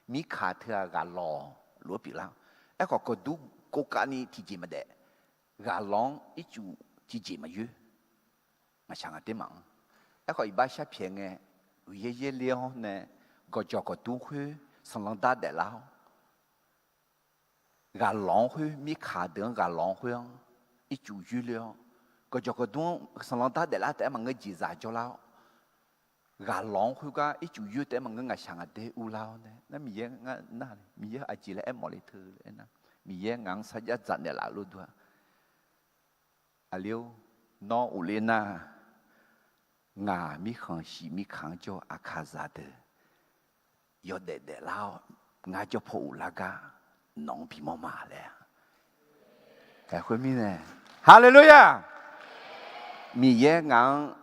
Mirkaq teu-aq ghaqlawq lof-aer pyeuflar. Aerkhawf gawqdur kovkavni tiqjeq maqdaef, ghaqlawq-anr ircuf tiqjeq maqyoer. Ngaqshaq ngaq ter maqanr. Aerkhawf iqbax sharpyaeq ngae, uiqyaer yaerler-awr nae gawqjawq gawqdur khoer sanqlanq dar daeflar-awr, ghaqlawq-anr khoer, mirkaq deuq-anr ghaqlawq-anr khoer-anr ircuf yoerler-awr, gawqjawq gawqdur-anr sanqlanq dar daeflar taef-aer maqngeur jeqzaq jawrlar-awr, ghaqlawq-anr khoergar ircuf yoer taef-aer maqngeur ngaqshaq ngaq ter urlar-awr nae, nar Miqyaer ngar nar, Miqyaer aqjeq laer aermawf le teu laer nar, Miqyaer ngaq-anr sarjax dzaq naeqlaf-eu lof dur-a. Aqli-or, nawr uvler nar, ngaq mirkhanq shif mirkaq-anr jawr-eu Aqkaqzaq deuq yawdaef daeflar-awr, ngar jawr paw uvlar gar nawq-anr bimawr ma laer. Khoermirnae, Haleluya! Miqyaer ngaq-anr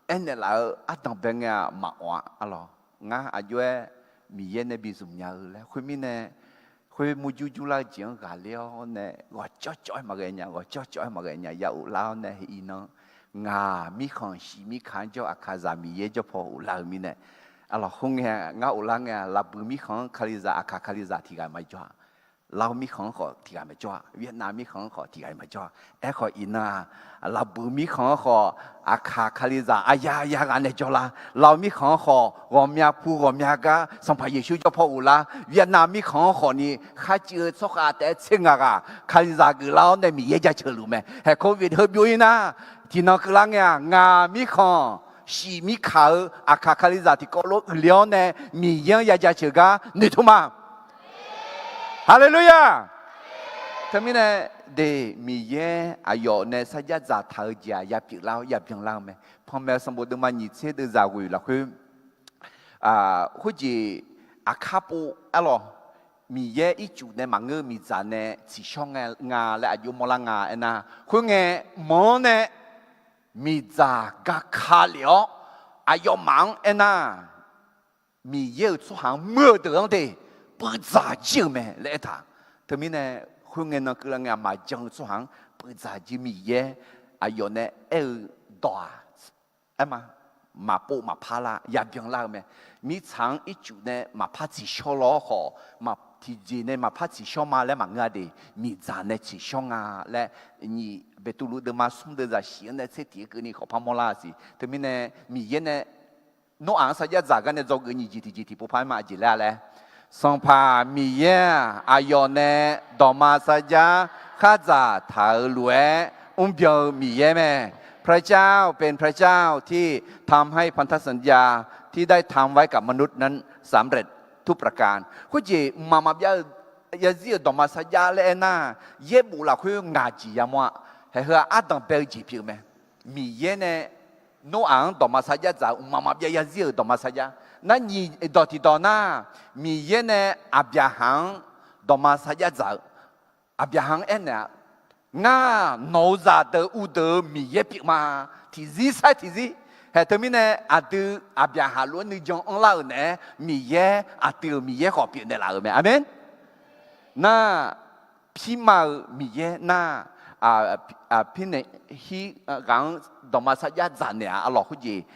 aernaeq laf-eu ardanq bae ngae-aq maqawf-a. Arlawq, ngar aqjox-aer Miqyaer nae bi zmq nya-eu laer. Khoermirnae, Khoer murjur jurlar-eu jeq-anr ghaqler-awr nae ghawqcawv cawv-aer maqghae nya, ghawqcawv cawv-aer maqghae nya ya ghoflar-awr nae heq iqnan, ngaq mirkhanq shif mirkaq-anr jawr, Aqkaqzaq Miqyaer jawrpaw ghoflar-eu mirnae, arlawq khoerngae ngar ghoflar ngae-aq, Laqbuiq mirkhanq-anr Kalizaq, Aqkaq Kalizaq tiq ghaq maqjawr-a. Lav mirkhanq-anr khawf tiq ghaq maqjawr-a. Vietnam mirkhanq-anr khawf tiq ghaq maqjawr-a. Aerkhawf iqnan-aq, Laqbuiq mirkhanq-anr khawf Aqkaq Kalizaq aqya ya ghaq nae jawrlar. Lav mirkhanq-anr khawf ghawqmya pu ghawqmya gar Sanqpaq Yeqsur jawrpaw ghoflar. Vietnam mirkhanq-anr khawfni kharcuiv-eu tsawrkhav taef-aer tser ngaq ghaq Kalizaq geuflar-awr nae Miqyaer jaceuq luf mae. Haeq Covid heu byov-ir nar, tiqnan keuvlar ngae-aq, ngaq mirkhanq shif mirkaq-eu Aqkaq Kalizaq tiqkawv lof uiqle-awr nae Miqyaer-anr ya jaceuq gar noeqtmq ma. Haleluya! Teumirnae, de, Miqyaer aqyawf nae sarjax dzaqtaq-eu jeq-aq ya pyeuflar-awr ya byanlar-eu mae. Panmaeq-eu sanqbof deuvma nyiq tser deuvzaq ghoeq lafkhoer, khoerjeq aqkar pov arlawq, Miqyaer ircuf nae maqngeur-eu miqdzaq nae tsiqshawr nga laer aqjox mawrlar nga aernar, khoerngae manq-anr nae miqdzaq gaka lef-awr, aqyawfmaf-anr aernar, Miqyaer-euq tsawrhaq-anr muir-eu deuq-anr de puivdzaq jir-euq mae laer aertaq. Teumirnae, khoerngae nan keuvlar ngae-aq, maqjan-eu tsawrhaq-anr puivdzaq jir Miqyaer aqyawf nae aer-eu dawq-aq, aer ma, maqpov maqpar lar ya byanlar-eu mae. Mirtsaq-anr ircuf nae maqpar tsiqshawr law-awr khawf, tiqjeq nae maqpar tsiqshawr ma laer maqngeur-a de, miqdzaq nae tsiqshawr nga laer, nyiq Beqtuvluv deuvma smr deuvzaq shif-anr nae tser tiq-aer keuvni khawf par mawrlar siq. Teumirnae, Miqyaer nae Noraq-anr sarjax dzaq gar nae dzawgeuf nyiq jeq tiqjeq tiqpov par-aer ma aqjeq laer-a laer, Sanqpaq Miqyaer-aq, aqyawf nae dawqma sarjax khardzaq taq-euq lof-aer mrbyan-eu Miqyaer mae. พระเจ้าเป็นพระเจ้าที่ทำให้พันธสัญญาที่ได้ทำไว้กับมนุษย์นั้นสำเร็จทุกประการ Khoerjeq mqmaq maqbyav-eu yazir-euq dawqma sarjax laer aernar, yaerbof lafkhoer ngaq jeq yamawr-a. Haeq heu-aq ardanq bae-eu jeq pyeuf-eu mae. Miqyaer nae Noraq-anr dawqma sarjax dzaq-euq mqmaq maqbyav yazir-euq dawqma sarjax. Nar nyiq dawq tiqdawq nar, Miqyaer nae Aqbyaqhaq-anr dawqma sarjax dzaq-eu, Aqbyaqhaq-anr aernaeq-a, Ngar nawq-euq zaqdeuq uvdeuq-euq Miqyaer pyeuf ma. Tiqzir sair tiqzir. Haeq teumirnae aqdui Aqbyaqhaq lof-aer nuijan anrlar-euq naeq-aer Miqyaer aqdui-euq Miqyaer khawf pyeufnaeq laf-euq mae. Aqmeq. Nar, pirma-eu Miqyaer nar, pirnaeq hir ghaq-anr dawqma sarjax dzaq naeq-a arlawq khoerjeq,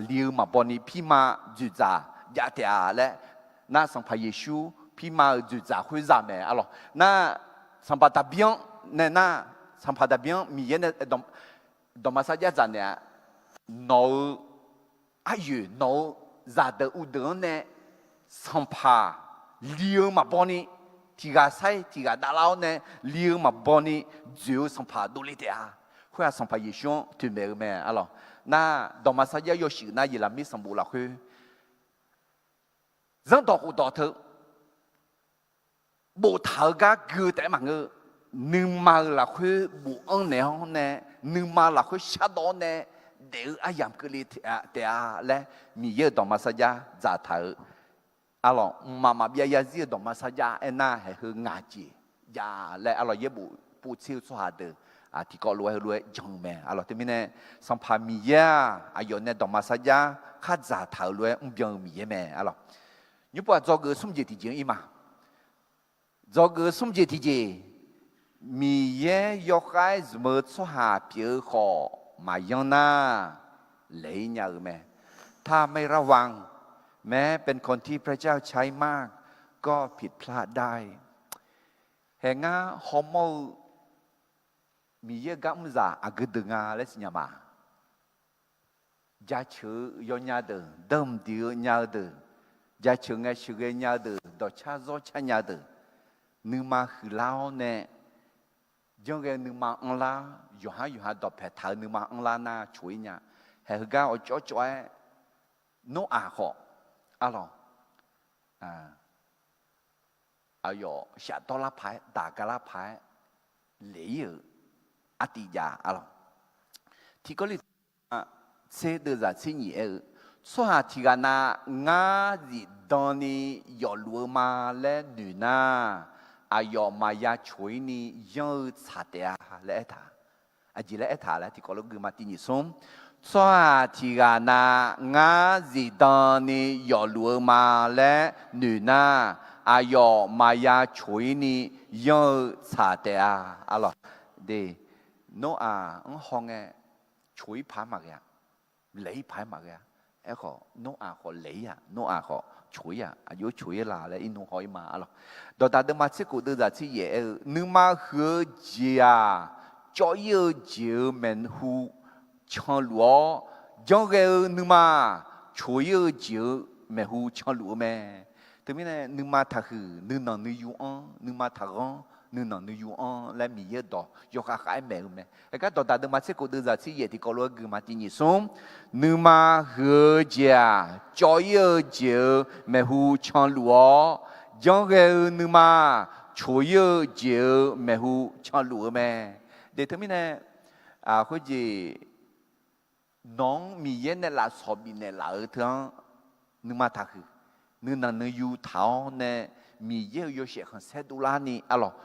li-eu maqbaw ni pirma dzoeqdzaq jav taef-a laer, nar Sanqpaq Yeqsur pirma-euq dzoeqdzaq khoer zaq mae arlawq. Nar, Sanqpaq Daqbir-anr nae nar, Sanqpaq Daqbir-anr Miqyaer nae dawqma sarjax dzaq naeq-a, nawq-eu aryoeq nawq-eu zaqdeuq uvdeuq-anr nae sanqpaq li-eu maqbaw ni, tiq ghaq sair tiq ghaq davlar-awr nae li-eu maqbaw ni dzoeq-eu sanqpaq dovle taef-a. Khoer-aq Sanqpaq Yeqsur-anr toeqmaeq-eu mae arlawq. Nar, dawqma sarjax yawshuif nar Yeqlaqmir sanqbof lafkhoer zanrdawq khofdawq teu boftaq-eu gar gui-eu taef-aer maqngeur. Nuima-euq lafkhoer bofanr naeq-awr nae, nuima lafkhoer shardawv-awr nae daef-eu aryamq keuvle taef-a laer, Miqyaer-euq dawqma sarjax dzaqtaq-eu arlawq, mqmaq maqbyav yazir-euq dawqma sarjax aernar, haeq heu ngaq jeq jav laer arlawq, yaerbof povtser-eu tsawrhaq deuq tiqkawv lof-aer heulof-aer jan-eu mae arlawq. Teumirnae, Sanqpaq Miqyaer-aq, aqyawf nae dawqma sarjax khardzaq taq-euq lof-aer mrbyan-eu Miqyaer mae arlawq. Nymrpov-aq dzawgeuf smr jeq tiqjeq-anr ir ma. Dzawgeuf smr jeq tiqjeq, Miqyaer yawkhav-aer zmq-eu tsawrhaq pyeuf-eu khawf maqyanr nar, laeq-ir nya-euq mae. ถ้าไม่ระวัง แม้เป็นคนที่พระเจ้าใช้มาก ก็ผิดพลาดได้ Haeq ngar hawmawr-eu Miqyaer-eu gar mrzaq aqgeu deuq nga laer siqnya ma. Jaceuq-eu yawnya deuq, danqdiq-eu nya-eu deuq, jaceuq ngae sheuqghae nya-eu deuq, dawqcar zawrcar nya-eu deuq, nuima huiqlar-awr nae, janrghae-eu nuima anrlar, yawqhar yawqha dawqpaeq taq-eu nuima anrlar nar coq-ir nya. Haeq heugar awqcawv cawv-aer, Noraq khawf, arlawq, aqyawf shafdawr lar paq-aer, daq ga lar paq-aer, laeq-ir-euq artiv jav arlawq. Tiqkawv li tser deuvzaq tser nyif aer-eu, tsawrhaq tiq ghaq na ngar zifdan ni yawfluf-eu ma laer noeq nar, aqyawf maqya coq-ir ni yanr-eu tsaq taef-a laer aertaq. Aqjeq laer aertaq laer tiqkawv lof guima tiq nyif smr. Tsawrhaq tiq ghaq na ngar zifdan ni yawfluf-eu ma laer noeq nar, aqyawf maqya coq-ir ni yanr-eu tsaq taef-a. Arlawq, de, Noraq-anr hawngae coq-ir paq-aer maqghae-a, laeq-ir paq-aer maqghae-a. Aerkhawf Noraq khawf laeq-ir-aq, Noraq khawf coq-ir-aq, aqjox coq-ir la laer irnmr haw-ir ma. Arlawq, Dawqdaq deuvma tser khof deuv zaq tser yaef aer-eu, nuima huiq-eu jeq-aq, cawv-ir-eu jeq-euq maeqhu canluf-awr, janrghae-eu nuima coq-ir-eu jeq-euq maeqhu canluf-eu mae. Teumirnae nuima taqhuiq nuinanq nuiyu anr, nuima taqghanr nuinanq nuiyu anr laer Miqyaer-euq dawq yawkhav khav-aer maeq-eu mae. Aergar Dawqdaq deuvma tser khof deuv zaq tser yaef tiqkawv lof-aer guima tiq nyiq smr, nuima huiq-eu jeq-aq, cawv-ir-eu jeq-euq maeqhu canluf-awr, janrghae-eu nuima coq-ir-eu jeq-euq maeqhu canluf-eu mae. De, teumirnae khoerjeq nawq-anr Miqyaer nae lafsawq bifnaeq laf-eu teu-anr nuima taqhuiq, nuinanq nuiyu taq-awr nae Miqyaer-euq yawshaef khanqsaer dovlar ni, arlawq,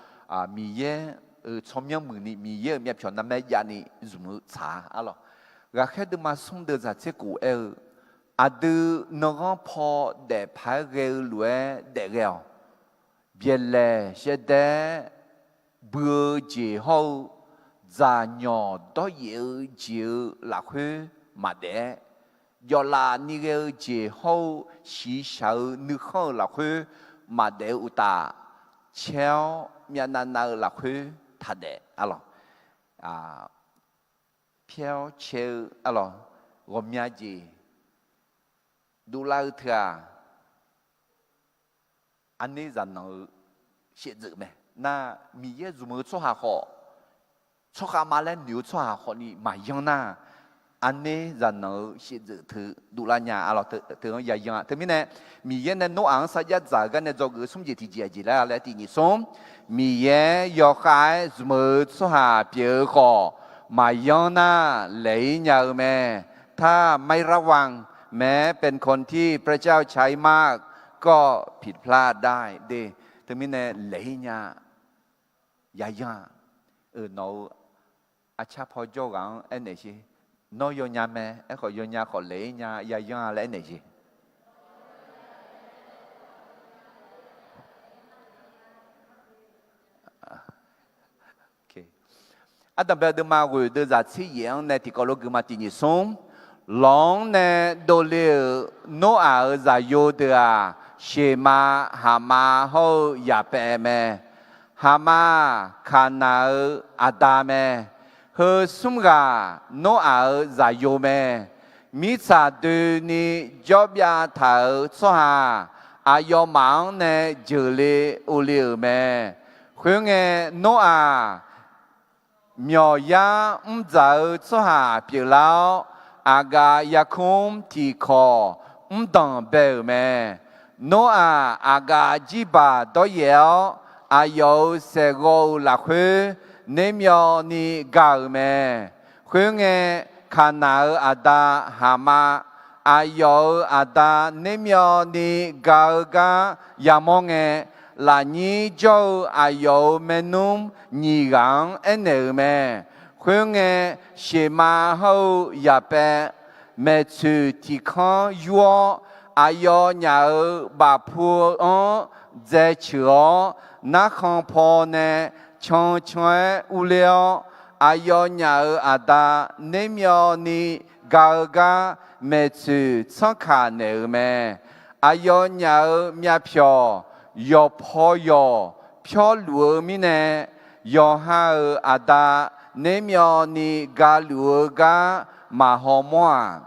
Miqyaer-euq tsawrmyanr muiqni Miqyaer-euq myavpyawq narmaer javni zmq-eu tsaq-a. Arlawq, Ghaqkhaer deuvma smr deuv zaq tser khof aer-eu, aqdui nanghanr paw daef paq-aer ghae-eu lof-aer daef ghae-awq. Byaeqlaeq shaevdaer bui-eu jeq hawr-eu, dzaqnyawq dawryaef-eu jeq-euq lafkhoer maqdaef-aer, jawflaf ni ghae-eu jeq hawr-eu, shiqshaq-eu nuikhanr-euq lafkhoer maqdaef-eu uqtaf, caer-awr myavnav nav-eu lafkhoer taqdaef. Arlawq, pyaer-awr cae-eu, arlawq, ghawqmya jeq dovlar-eu teu-aq, arner zaqnanq-eu shaevdzeuf mae. Nar, Miqyaer zmq-eu tsawrhaq khawf, tsawrkhav ma laer noeq-eu tsawrhaq khawfni maqyanr nar, arner zaqnanq-eu shaevdzeuf teu dovlar nya. Arlawq, teu-anr yayan-a. Teumirnae Miqyaer nae Noraq-anr sarjax dzaq-eu gar nae dzawgeuf-eu smr jeq tiqjeq aqjeq laer-a laer tiq nyiq smr, Miqyaer yawkhav-aer zmq-eu tsawrhaq pyeuf-eu khawf, maqyanr nar laeq-ir nya-eu mae. ถ้าไม่ระวัง แม้เป็นคนที่พระเจ้าใช้มาก ก็ผิดพลาดได้ de. Teumirnae laeq-ir nya, yayan-a. Nawq-euq arcar paw jawr ghaq-anr aernaeq sher. Nawr yawnya mae, aerkhawf yawnya khawf laeq-ir nya, yayan-a laer aernaeq sher. Ardanqbae deuvma ghoeq deuv zaq tser yaef-anr nae tiqkawv lof guima tiq nyiq smr, lawq-anr nae dovle-euq Noraq-euq zaqyo deuq-aq, Sheqmav, Haqmav hawr-eu Yaqpaev mae. Haqmav-aq, Kaqnaq-euq aqda mae. Heu smr ghaq Noraq-euq zaqyo mae. Mirtsaq doeni jawrbyav taq-euq tsawrhaq aqyawfmaf-anr nae jeuqle ovle-euq mae. Khoerngae, Noraq myawqyar mrdzaq-eu tsawrhaq pyeuflar-awr, aqgaf yarkmr tiqkawq mrdanq bae-euq mae. Noraq aqgaf jirbaq dawryaef-awr, aqyawf-euq saeqghawv-euq lafkhoer nermyawvni ga-euq mae. Khoerngae, Kaqnaq-euq aqda Haqmav, aqyawf-euq aqda nermyawvni ga-eu gar yamawr ngae, lafnyir jawr-eu aqyawf-euq maernmr nyiq ghaq-anr aernaeq-euq mae. Khoerngae, Sheqmav hawr-eu Yaqpaev maeqtsoeq tiq kanr yur-awr, aqyawfnyaf-euq bafpu-eu anr dzaeceuq-awr, narkhan paw nae cancan-aer urler-awr, aqyawfnyaf-euq aqda nermyawvni ga-eu gar maeqtsoeq tsanrkaq naeq-euq mae. Aqyawfnyaf-euq myavpyawq yawqpaw yawq pyawrluf-eu mirnae, yawqha-euq aqda nermyawvni galuf-eu gar maqhaw mawr-aq.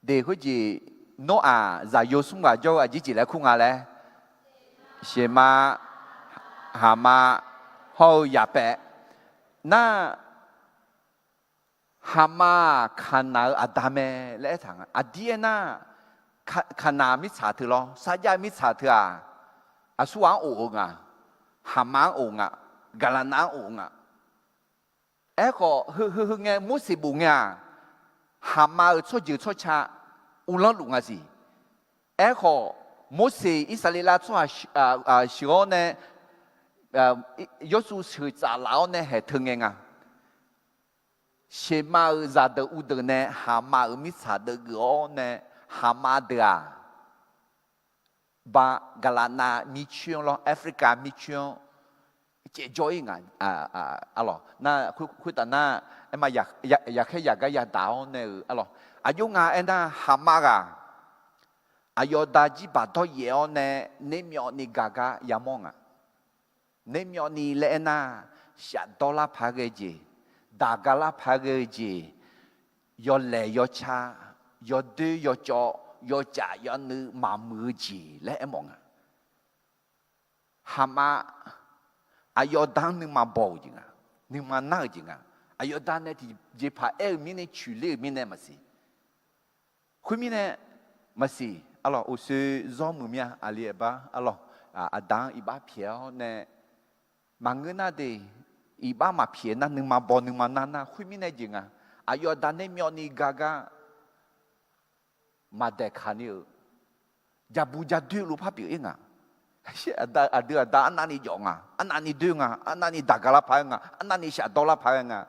Deq khoerjeq, Noraq zaqyo smr ghaq jawr-eu aqjeq jeq laer kur nga laer, Sheqmav, Haqmav hawr-eu Yaqpaev. Nar, Haqmav-aq Kaqnaq-euq aqda mae laer aertaq nga. Aqdir aernar, Kaqnaq mirtsaq teu lawr, sarjax mirtsaq teu-aq, aqsurghaq-anr of-eu nga, Haqmav-anr of nga, Gaqlaqnav-anr of nga. Aerkhawf heu heu heu ngae Morseq bof ngae-aq, Haqmav-euq tsawrjeuq tsawrca uvlanr luf nga siq. Aerkhawf, Morseq Irsaqleqlav tsawrhaq sheuq-awr nae, Yawrsuv sheuqtsaf laf-awr nae haeq teu ngae nga. Sheqmav-euq zaqdeuq uvdeuq nae Haqmav-euq mirtsaq deuv geuf-awr nae, Haqmav deuq-aq, Ba gaqlaqnav mircoer-anr lawr, Africa mircoer-anr caevjawr-ir nga. Arlawq nar, khoertaf nar, aerma yaqkhaer yaqgar yadaq-awr nae-euq arlawq, aqjox nga aernar, haqmav ghaq aqyawf da jirbaq dawryaef-awr nae nermyawvni gaq gar yamawr nga. Nermyawvni laer aernar, shafdawr lar paq-aer ghae-eu jeq, daqga lar paq-aer ghae-eu jeq, yawlaeq yawca, yawdoer yawcawv, yawcaf yawnuiv maqmuiq-eu jeq laer aermawf nga. Haqmav aqyawf da-anr nuima baw-euq jeq nga, nuima nar-euq jeq nga. Aqyawf da nae tiqjeqpaq aer-eu mirnae, coeqler-euq mirnae maqsiq. Khoermirnae maqsiq, arlawq, uqsoe zawr muiq mir-a. Aqli aqbar arlawq, aqda-anr iqbax pyaeq-awr nae maqngeur nar de, iqbax maqpyaeq nar nuima baw nuima nar nar, khoermirnae jeq nga. Aqyawf aqda nae myawvni ga gar maqdaeqkaq ni-euq, jabu jadoer luf par pyeuf-ir nga. Aqdui aqda arnavni jawf nga, arnavni doer nga, arnavni daqga lar paq-aer nga, arnavni shafdawr lar paq-aer nga.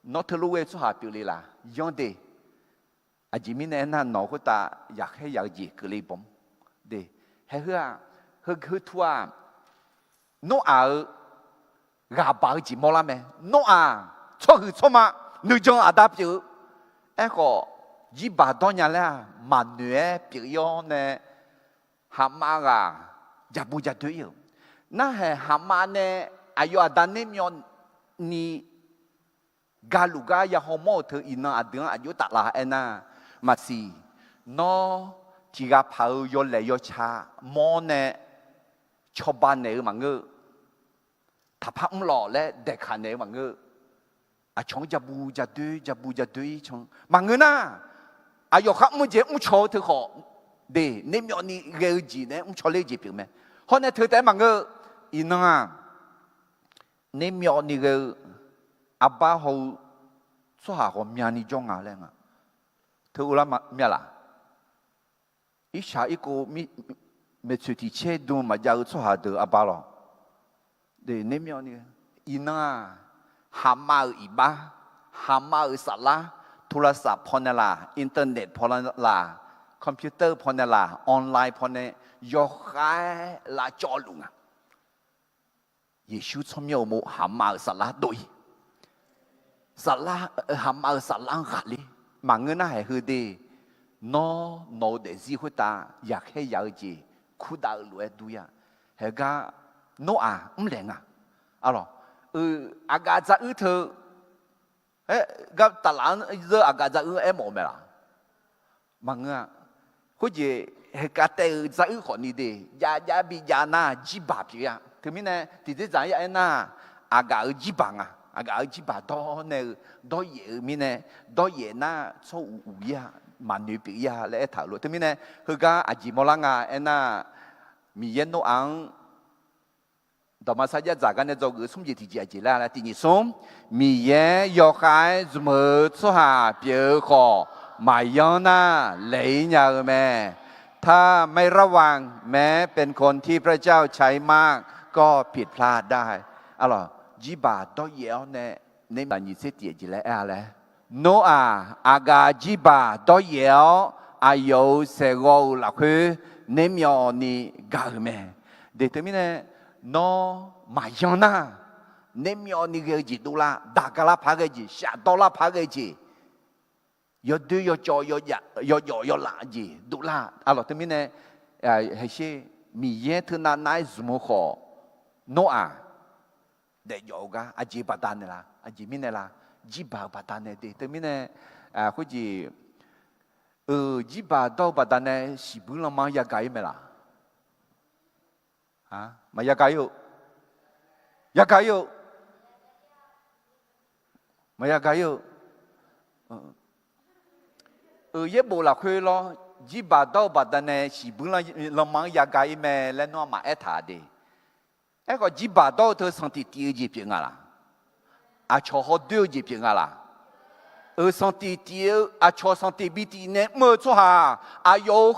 Nawr teulof ghae-eu tsawrhaq pyeufle laq? Yanr de. Aqjeq mirnae aernar, nawq khoertav yaqkhaer yaq-eu jeq keuvle bawm de. Haeheu-aq, heu heu tu-aq, Noraq-euq ghaq baq-eu jeq mawrlar mae. Noraq tsawrhuiq tsawrma nuijan aqda pyeuf-eu. Aerkhawf, jirbaq dawrnya laer-aq maqnoeq-aer pyeuf-ir-awr nae, haqmav ghaq jabu jadoer-ir-euq. Narhaq haqmav nae aqyawf aqda nae myawvni galuf gar yahaw mawr-euq teu iqnan aqdui-anr aqjox taflaf aernar, maqsiq. Nawr tiqghaq paq-eu yawlaeq yawca mawr nae cawba naeq-eu maqngeur-eu, taqpar mrlawq laer daeqkaq naeq-eu maqngeur-eu, aqcawq-anr jabu jadoer jabu jadoer-ir can maqngeur nar, aqyawf khar mr-eu jeq mrcaw-eu teu khawf de, nae myawvni ghae-eu jeq nae mrcaw ler-eu jeq pyeuf mae. Hawr nae teu taef-aer maqngeur-eu, iqnan-aq, nae myawvni ghae-eu arbar haw-eu tsawrhaq ghawqmyani jawr nga laer nga. Teu uvlar mya laq? Irshaq irkov, maeqtsoeq tiq caer dm maqjav-eu tsawrhaq deuq arbar lawr. Nae myawvni, iqnan-aq, haqmav-euq iqbax, haqmav-euq saflar, โทรศัพท์ pawnae laq, internet pawnae laq, computer pawnae laq, online pawnae yawkhav-aer lavcawv luf nga. Yeqsur tsawrmyanr uqmov haqmav-euq saflar dov-ir, saflar, haqmav-euq saflar-anr ghaqler. Maqngeur nar haeq heu de, nawr nawq-eu daefzir khoertav yaqkhaer yaq-eu jeq kurdav-eu lof-aer dur-ir-a. Haegar Noraq mrlaeq nga. Arlawq, aqgaf dzaruir teu, aer, gar taflaf-anr zeur aqgaf dzaruir aermawf-eu mae laq? Maqngeur-a. Khoerjeq haeqkav taev-eu dzaruir khawfni de, jav jav bijav nar jirbaq pyeuf-ir-a. Teumirnae tiqdzerdzaq-ir ya aernar, aqgaf-euq jirbaq nga. Aqgaf-euq jirbaq dawr nae-eu, dawryaef-eu mirnae, dawryaef nar tsawr uq uq-ir-a, maqnoeq pyeuf-ir-a laer aertaq-euq lof. Teumirnae heugar aqjeq mawrlar nga aernar, Miqyaer Noraq-anr dawqma sarjax dzaq gar nae dzawgeuf-eu smr jeq tiqjeq aqjeq laer laer tiq nyiq smr, Miqyaer yawkhav-aer zmq-eu tsawrhaq pyeuf-eu khawf, maqyanr nar laeq-ir nya-eu mae. ถ้าไม่ระวัง แม้เป็นคนที่พระเจ้าใช้มาก ก็ผิดพลาดได้. Arlawq, jirbaq dawryaef-awr nae, nae nyiq tser tiq aqjeq laer aer-a laer, Noraq aqgaf jirbaq dawryaef-awr aqyawf-euq saeqghawv-euq lafkhoer nae myawvni gaq-euq mae. De teumirnae, nawr maqyanr nar, nae myawvni ghae-eu jeq dovlar, daqga lar paq-aer ghae jeq, shafdawr lar paq-aer ghae jeq, yawdoer yawcawv, yawjawf yawlaf jeq dovlar. Arlawq teumirnae, haqsher, Miqyaer teunav nav-aer zmq-eu khawf, Noraq daefjawf-eu gar aqjeq baqdanae la, aqjeq mirnae la, jirbaq-eu baqdanae de. Teumirnae, khoerjeq, jirbaq dawr-eu baqdanae siqbuir lanma-anr yagaq-ir mae laq? Maqyagaq-ir-eu, yagaq-ir-eu, maqyagaq-ir-eu. Yaerbof lafkhoer lawr, jirbaq dawr-eu baqdanae siqbuir lanma-anr yagaq-ir mae laer nawr maqaer taq de. Aerkhawf, jirbaq dawr-eu teu sanqtif tif-eu jeq pyeuf nga laq? Aqcawq hawdoer-eu jeq pyeuf nga laq? Euq sanqtif tif-eu, aqcawq sanqtif bi tif nae mr-eu tsawrhaq, aqyawf-euq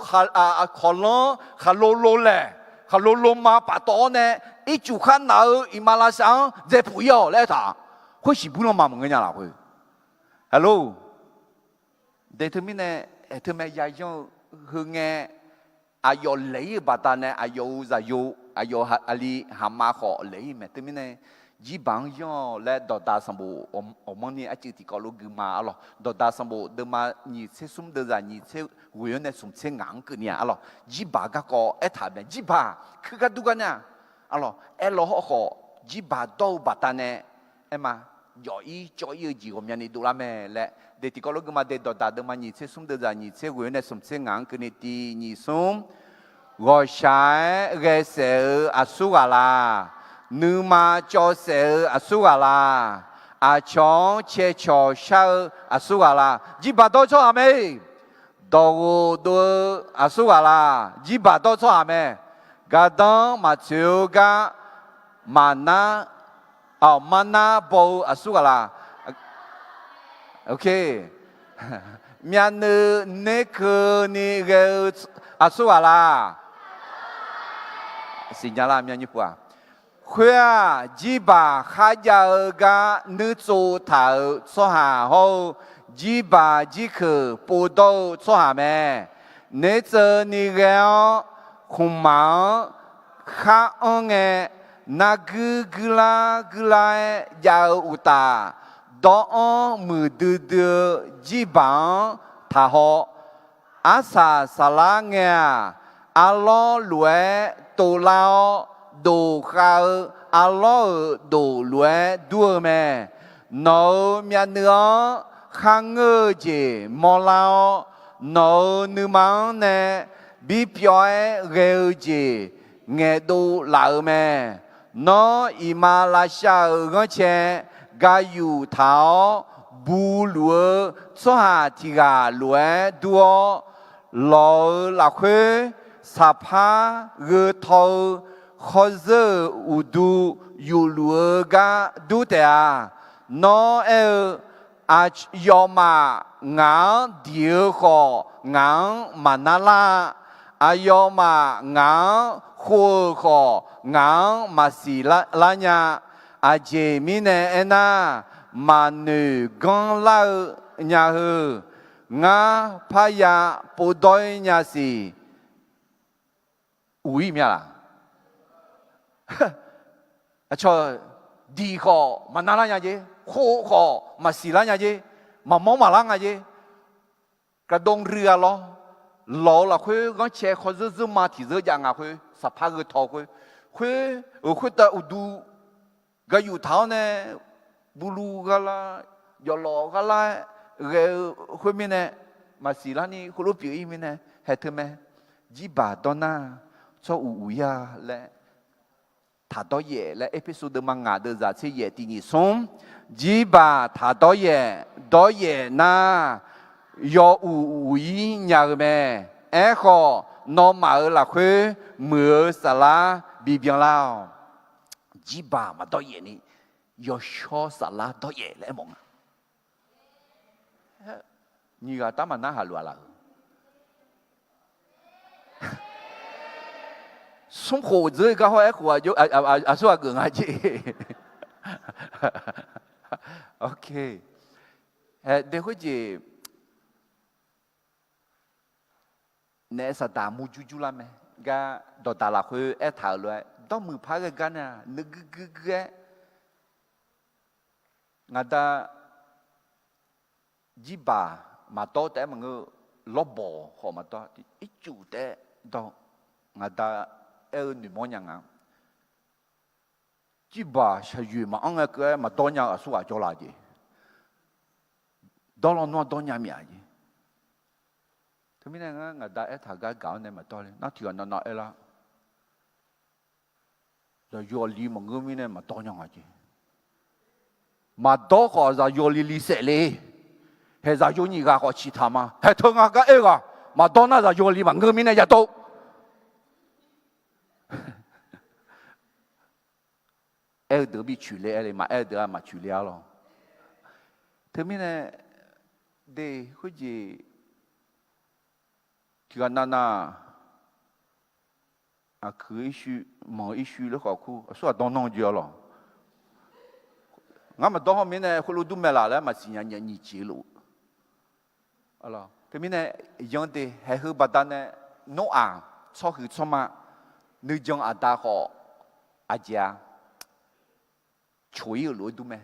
khaqlanr khaqlo lo laeq, khaqlo lo ma paftawf-awr nae, ircuf khar naq-eu iqmalavshav-anr dzaepuq-ir-awq laer aertaq. Khoer siqbuir lanma maqngeur nya lafkhoer, aqlor. De teumirnae, aer teumae yayanr-eu heu ngae, aqyawf laeq-ir-euq baqdanae aqyawf-euq zaqyo, aqyawf aqli haqma khawf laeq-ir mae. Teumirnae jirbaq-anr yanr-awq laer dawqdaq sanqbof awqmanrni arcuiv tiqkawv lof guima arlawq. Dawqdaq sanqbof deuvma nyiq tser smr deuvzaq nyiq tser ghoeq-anr nae smq tser ngaq-anr keuvni-aq arlawq. Jirbaq garkawv aertaq mae. Jirbaq kuir gar dur gar nar-aq arlawq, aerlaw hawr khawf jirbaq dawr-eu baqdanae aerma, jawf-ir cawv-ir-eu jeq ghawqmyani dovlar mae laer, de tiqkawv lof guima de dawqdaq deuvma nyiq tser smr deuvzaq nyiq tser ghoeq-anr nae smq tser ngaq-anr keuvni tiq nyiq smr. Ghawqshaq-aer ghae saef-eu aqsur ghaq la? Nuima cawv saef-eu aqsur ghaq la? Aqcawq-anr cae cawq shar-eu aqsur ghaq la? Jirbaq dawr-eu tsawrhaq mae. Dawqghof dov-eu aqsur ghaq la? Jirbaq dawr-eu tsawrhaq mae. Gardanr maqtsoeq-eu gar maqnar, aq, marnar baw-eu aqsur ghaq la? Myavnuiv nerkeuvni ghae-eu aqsur ghaq la? Siqnya lar, myavnyir pu-aq. Khoer-aq, jirbaq kharjav-eu gar nuirtsov taq-euq tsawrhaq hawr-eu, jirbaq jirkeuq povdawr-eu tsawrhaq mae. Nertseuvni ghae-awr, khmqmaq-anr khar anr ngae, narguir guirlar guirlar-aer jav-eu uqtaf, dawr-anr muiqdui dui-eu jirbaq-anr taqhaw. Arsaq saflar ngae-aq, arlawr lof-aer tovlar-awr, dof khav-eu arlawr-euq dof lof-aer dur-eu mae. Nawq-euq myavnuiv-anr kharngeur-eu jeq mawrlar-awr, nawq-euq nuima-anr nae birpyawv-aer ghae-eu jeq ngaeqdov laf-eu mae. Nawr iqmalavshav-euq ghanrcae gayuf taq-awr, buluf-eu tsawrhaq tiq ghaq lof-aer dur-awr, lawq-euq lafkhoer saqpar gheu taw-eu khawrzeur-euq uqdu yufluf-eu gar dur taef-a. Nawr aer-eu, aqyawfmaf ngaq-anr diq-eu khawf, ngaq-anr maqnar lar-a. Aqyawfmaf ngaq-anr khov-euq khawf, ngaq-anr maqsiq lar nya. Aqjeq mirnae aernar, maqnoeq ganr lar-eu nya heu, ngar parya povdawr-ir nya siq. Uq-ir mya laq? Aqcawq diq khawf maqnar lar nya jer, khov khawf maqsiq lar nya jer, maqmawr maqlar nga jer. Gaqdov rui-a lawr, lawq-euq lafkhoer ghanrcae khawrzeur zeur ma tiq zeur jav nga khoer, saqpar gheu taw khoer, khoer-euq khoertav uqdu gayuf taq-awr nae, bulu gharlar, jawflawf gharlar-aer ghae-eu khoermirnae, maqsiq larni heulof pyeuf-ir mirnae, haeq teu mae. Jirbaq dawr nar, tsawr uq uq-ir-a laer, taq dawryaef laer, Erpersu deuvma ngaq deuvzaq tser yaef tiq nyiq smr. Jirbaq taq dawryaef, dawryaef nar, yaw uq uq-ir nya-eu mae. Aerkhawf, nawmaf-euq lafkhoer muiq-eu saflar bibyan lar-awq. Jirbaq maqdawryaef ni, yawshawr saflar dawryaef laer aermawf nga. Nyiq ghaq tar maqnar haq luf-a laf-eu. Smrkhof dzeur gar hawr-aer khof aqsur ghaq geuf nga jeq. Dae khoerjeq naef saqdaq murjur jur lar mae. Gar dawqdaq lafkhoer aertaq-euq lof-aer, dawrmuiq par ghae gar nae-aq, nuigui gui gui-aer, ngaqda jirbaq maqdawr taef-aer maqngeur, lawrbawq khawf maqdawr, ircuf taef-aer dawr, ngaqda aer-eu noeqmawr nya nga. Jirbaq shaqyoeq maqanr ngae keuv-aer maqdawr nya-eu aqsur ghaq jawrlaf jeq. Dawr lawnmr-anr dawr nya myav jeq. Teumirnae ngar ngaqda aertaq gar gaq-awr nae maqdawr le nar, tiq ghaq navnav aerlar. Zaqyo aqli maqngeur mirnae maqdawr nya nga jeq. Maqdawr khawf zaqyo aqli li saef le. Haeq zaqyo nyiq ghaq khawf ciqtaq ma. Haeq teu nga gar aer-eu ghaq maqdawr nar zaqyo aqli maqngeur mirnae yadov. Aer-eu deuq-anr bi coeq le aer le, maqaer-eu deuq-aq maqcoeq le-ar lawr. Teumirnae de khoerjeq tiq ghaq navnav aqkuiq-eu irshuir, manq-eu irshuir lor khawf kur aqsur ghaq dawr nanr-eu jeq-ar lawr. Ngar maqdawr hawr mirnae heulof dur mae laf laer maqsiq nya nyiq jeq lof. Teumirnae yanr de haeq heu baqdanae Noraq tsawrhuiq tsawrma, nuijan aqda khawf aqjeq-a, coq-ir-euq lof-aer dur mae.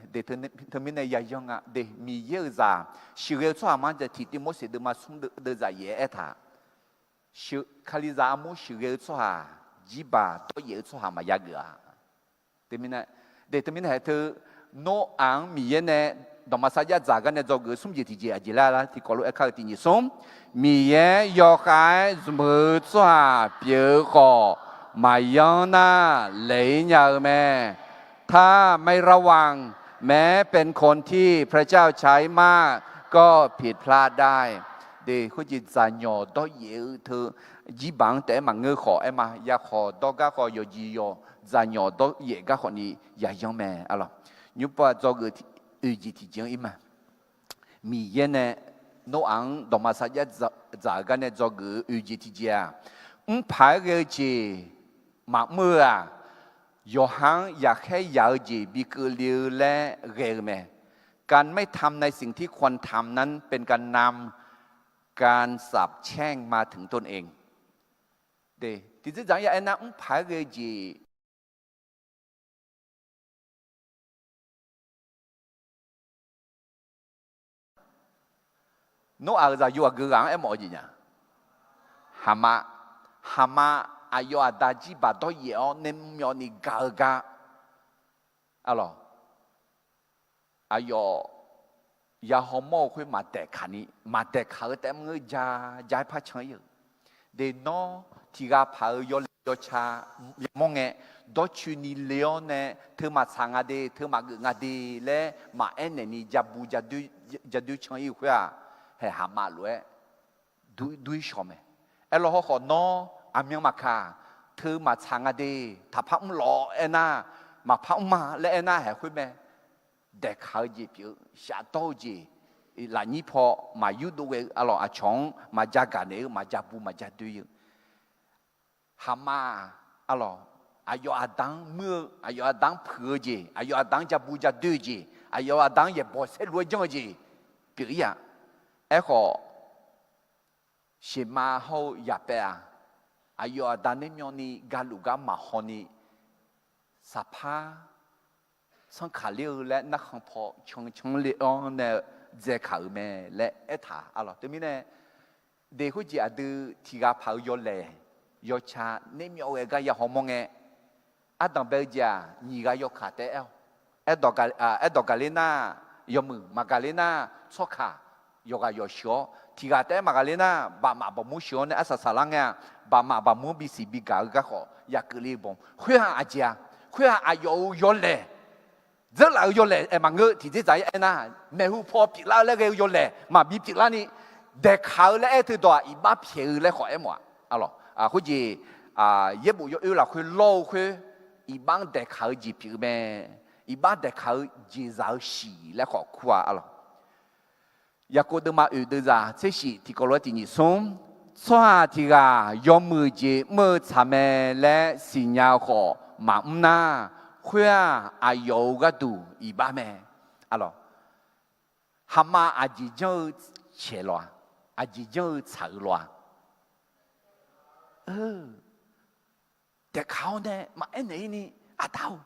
Teumirnae yayanr nga de, Miqyaer-euq zaq sheuqghae-eu tsawrhaq ma, Tiq Tivmorseq deuvma smr deuvzaq yaef-aer aertaq, Kalizaq armur sheuqghae-eu tsawrhaq, jirbaq dawryaef-eu tsawrhaq maqya geuf-a. Teumirnae, de teumirnae haeq teu, Noraq-anr Miqyaer nae dawqma sarjax dzaq gar nae dzawgeuf-eu smr jeq tiqjeq aqjeq laer lar tiqkawv lof-aer kar-eu tiqnyif smr, Miqyaer yawkhav-aer zmq-eu tsawrhaq pyeuf-eu khawf, maqyanr nar laeq-ir nya-eu mae. ถ้าไม่ระวัง แม้เป็นคนที่พระเจ้าใช้มาก ก็ผิดพลาดได้. De, khoerjeq dzaqnyawq dawryaef-eu teu, jirbaq-anr taef-aer maqngeur khawf aer ma, yakhawf dawr gar khawf yawqjeq yawq dzaqnyawq dawryaef gar khawfni yayanr mae. Nymrpov-aq dzawgeuf oeq jeq tiqjeq-anr ir ma. Miqyaer nae Noraq-anr dawqma sarjax dzaq-eu gar nae dzawgeuf-eu oeq jeq tiqjeq-aq, mrpaq-aer ghae-eu jeq maqmr-eu-aq, yawqha-anr yaqkhaer yaq-eu jeq bi keuvle-eu laer ghae-eu mae. การไม่ทำในสิ่งที่ควรทำนั้นเป็นการนำการสาปแช่งมาถึงตนเอง Tiqdzerdzaq-anr ya aernar, mrpaq-aer ghae-eu jeq Noraq-euq zaqyo aqgeu ghaq-anr aermawf-eu jeq nya. Haqma, haqma aqyawf aqda jirbaq dawryaef-awr nae mrmyawvni gaq-eu gar, arlawq, aqyawf ya hawmawr-eu khoer maqdaeqkaq ni, maqdaeqkaq-eu taef mr-eu ja, ja-aer par can-ir-euq. De nawr tiq ghaq paq-eu yawlaeq yawca yamawr ngae, dawrcoeni le-awr nae teu maqtsaq nga de, teu maqgeuf nga de laer maqaer naeqni jabu jadoer can-ir-eu khoer-aq, haeq haqma lof-aer dur-ir shawq mae. Aerlawr hawrkhawf nawr aqmyan maqkaq, teu maqtsaq nga de, taqpar mr lawq aernar, maqpar mr ma laer aernar haeq khoer mae. Daeqkaq-eu jeq pyeuf-eu, shafdawr-eu jeq, lafnyir paw maqyurdov ghae-eu arlawq, aqcawq-anr maqja gaq naeq-eu, maqja bu maqja doe-eu. Haqma-aq, arlawq, aqyawf aqda-anr muir-eu, aqyawf aqda-anr puiq-eu jeq, aqyawf aqda-anr jabu jadoe-eu jeq, aqyawf aqda-anr yaeqbawq saerlu-aer janr-eu jeq pyeuf-ir-aq. Aerkhawf, seqma hawr-eu yaqpaev-aq, aqyawf aqda naermyawvni galuf gar maqhaw ni, saqpar sanrkaq ler-eu laer narkhan paw cancanr ler-anr nae dzaekaq-euq mae laer aertaq arlawq. Teumirnae, de khoerjeq aqdui tiq ghaq paq-eu yawlaeq yawca naermyawv ghae gar ya hawmawr ngae, ardanq bae-eu jeq-aq, nyiq ghaq yawkaq taef-aer aer-awq. Aerdawq gaq ler nar, yawmuiq maqgaq ler nar, tsawrkaq yawqghaq yawq sheuq-awr, tiq ghaq taef-aer maqgaq ler nar, baqmaf baqmur sheuq-awr nae arsaq saqlar ngae-aq, baqmaf baqmur bisiq bigaq-eu garkhawf ya keuvle-eu bawq. Khoer-aq aqjeq-a, khoer-aq aqyawf-euq yawlaeq, dzeurlaf-euq yawlaeq aer maqngeur. Tiqdzerdzaq-ir aernar, maeqhu paw pyeuflar-eu laer ghae-eu yawlaeq maqbi pyeuflar ni, daeqkaq-eu laer aer teudawq-aq, iqbax pyaeq-eu laer khawf aermawf-aq, arlawq. Khoerjeq, yaerbof yawoer lafkhoer lawr-eu khoer, iqbax-anr daeqkaq-eu jeq pyeuf-eu mae. Iqbax daeqkaq-eu jeqzaq-eu shiq laer khawf kur-a arlawq. Yaqkov deuvma oeq deuvzaq tser shif tiqkawv lof-aer tiq nyiq smr, tsawrhaq tiq ghaq yawmuiq jeq mr-eu tsaq mae laer siqnya-eu khawf maqmr nar, khoer-aq aqyawf-euq gharduq iqbax mae. Arlawq, haqma aqjeq janr-eu caeq lawq-a, aqjeq janr-eu tsaq-eu lawq-a. Daeqkaq-awr nae maqaer naeq-ir ni, aqda-or,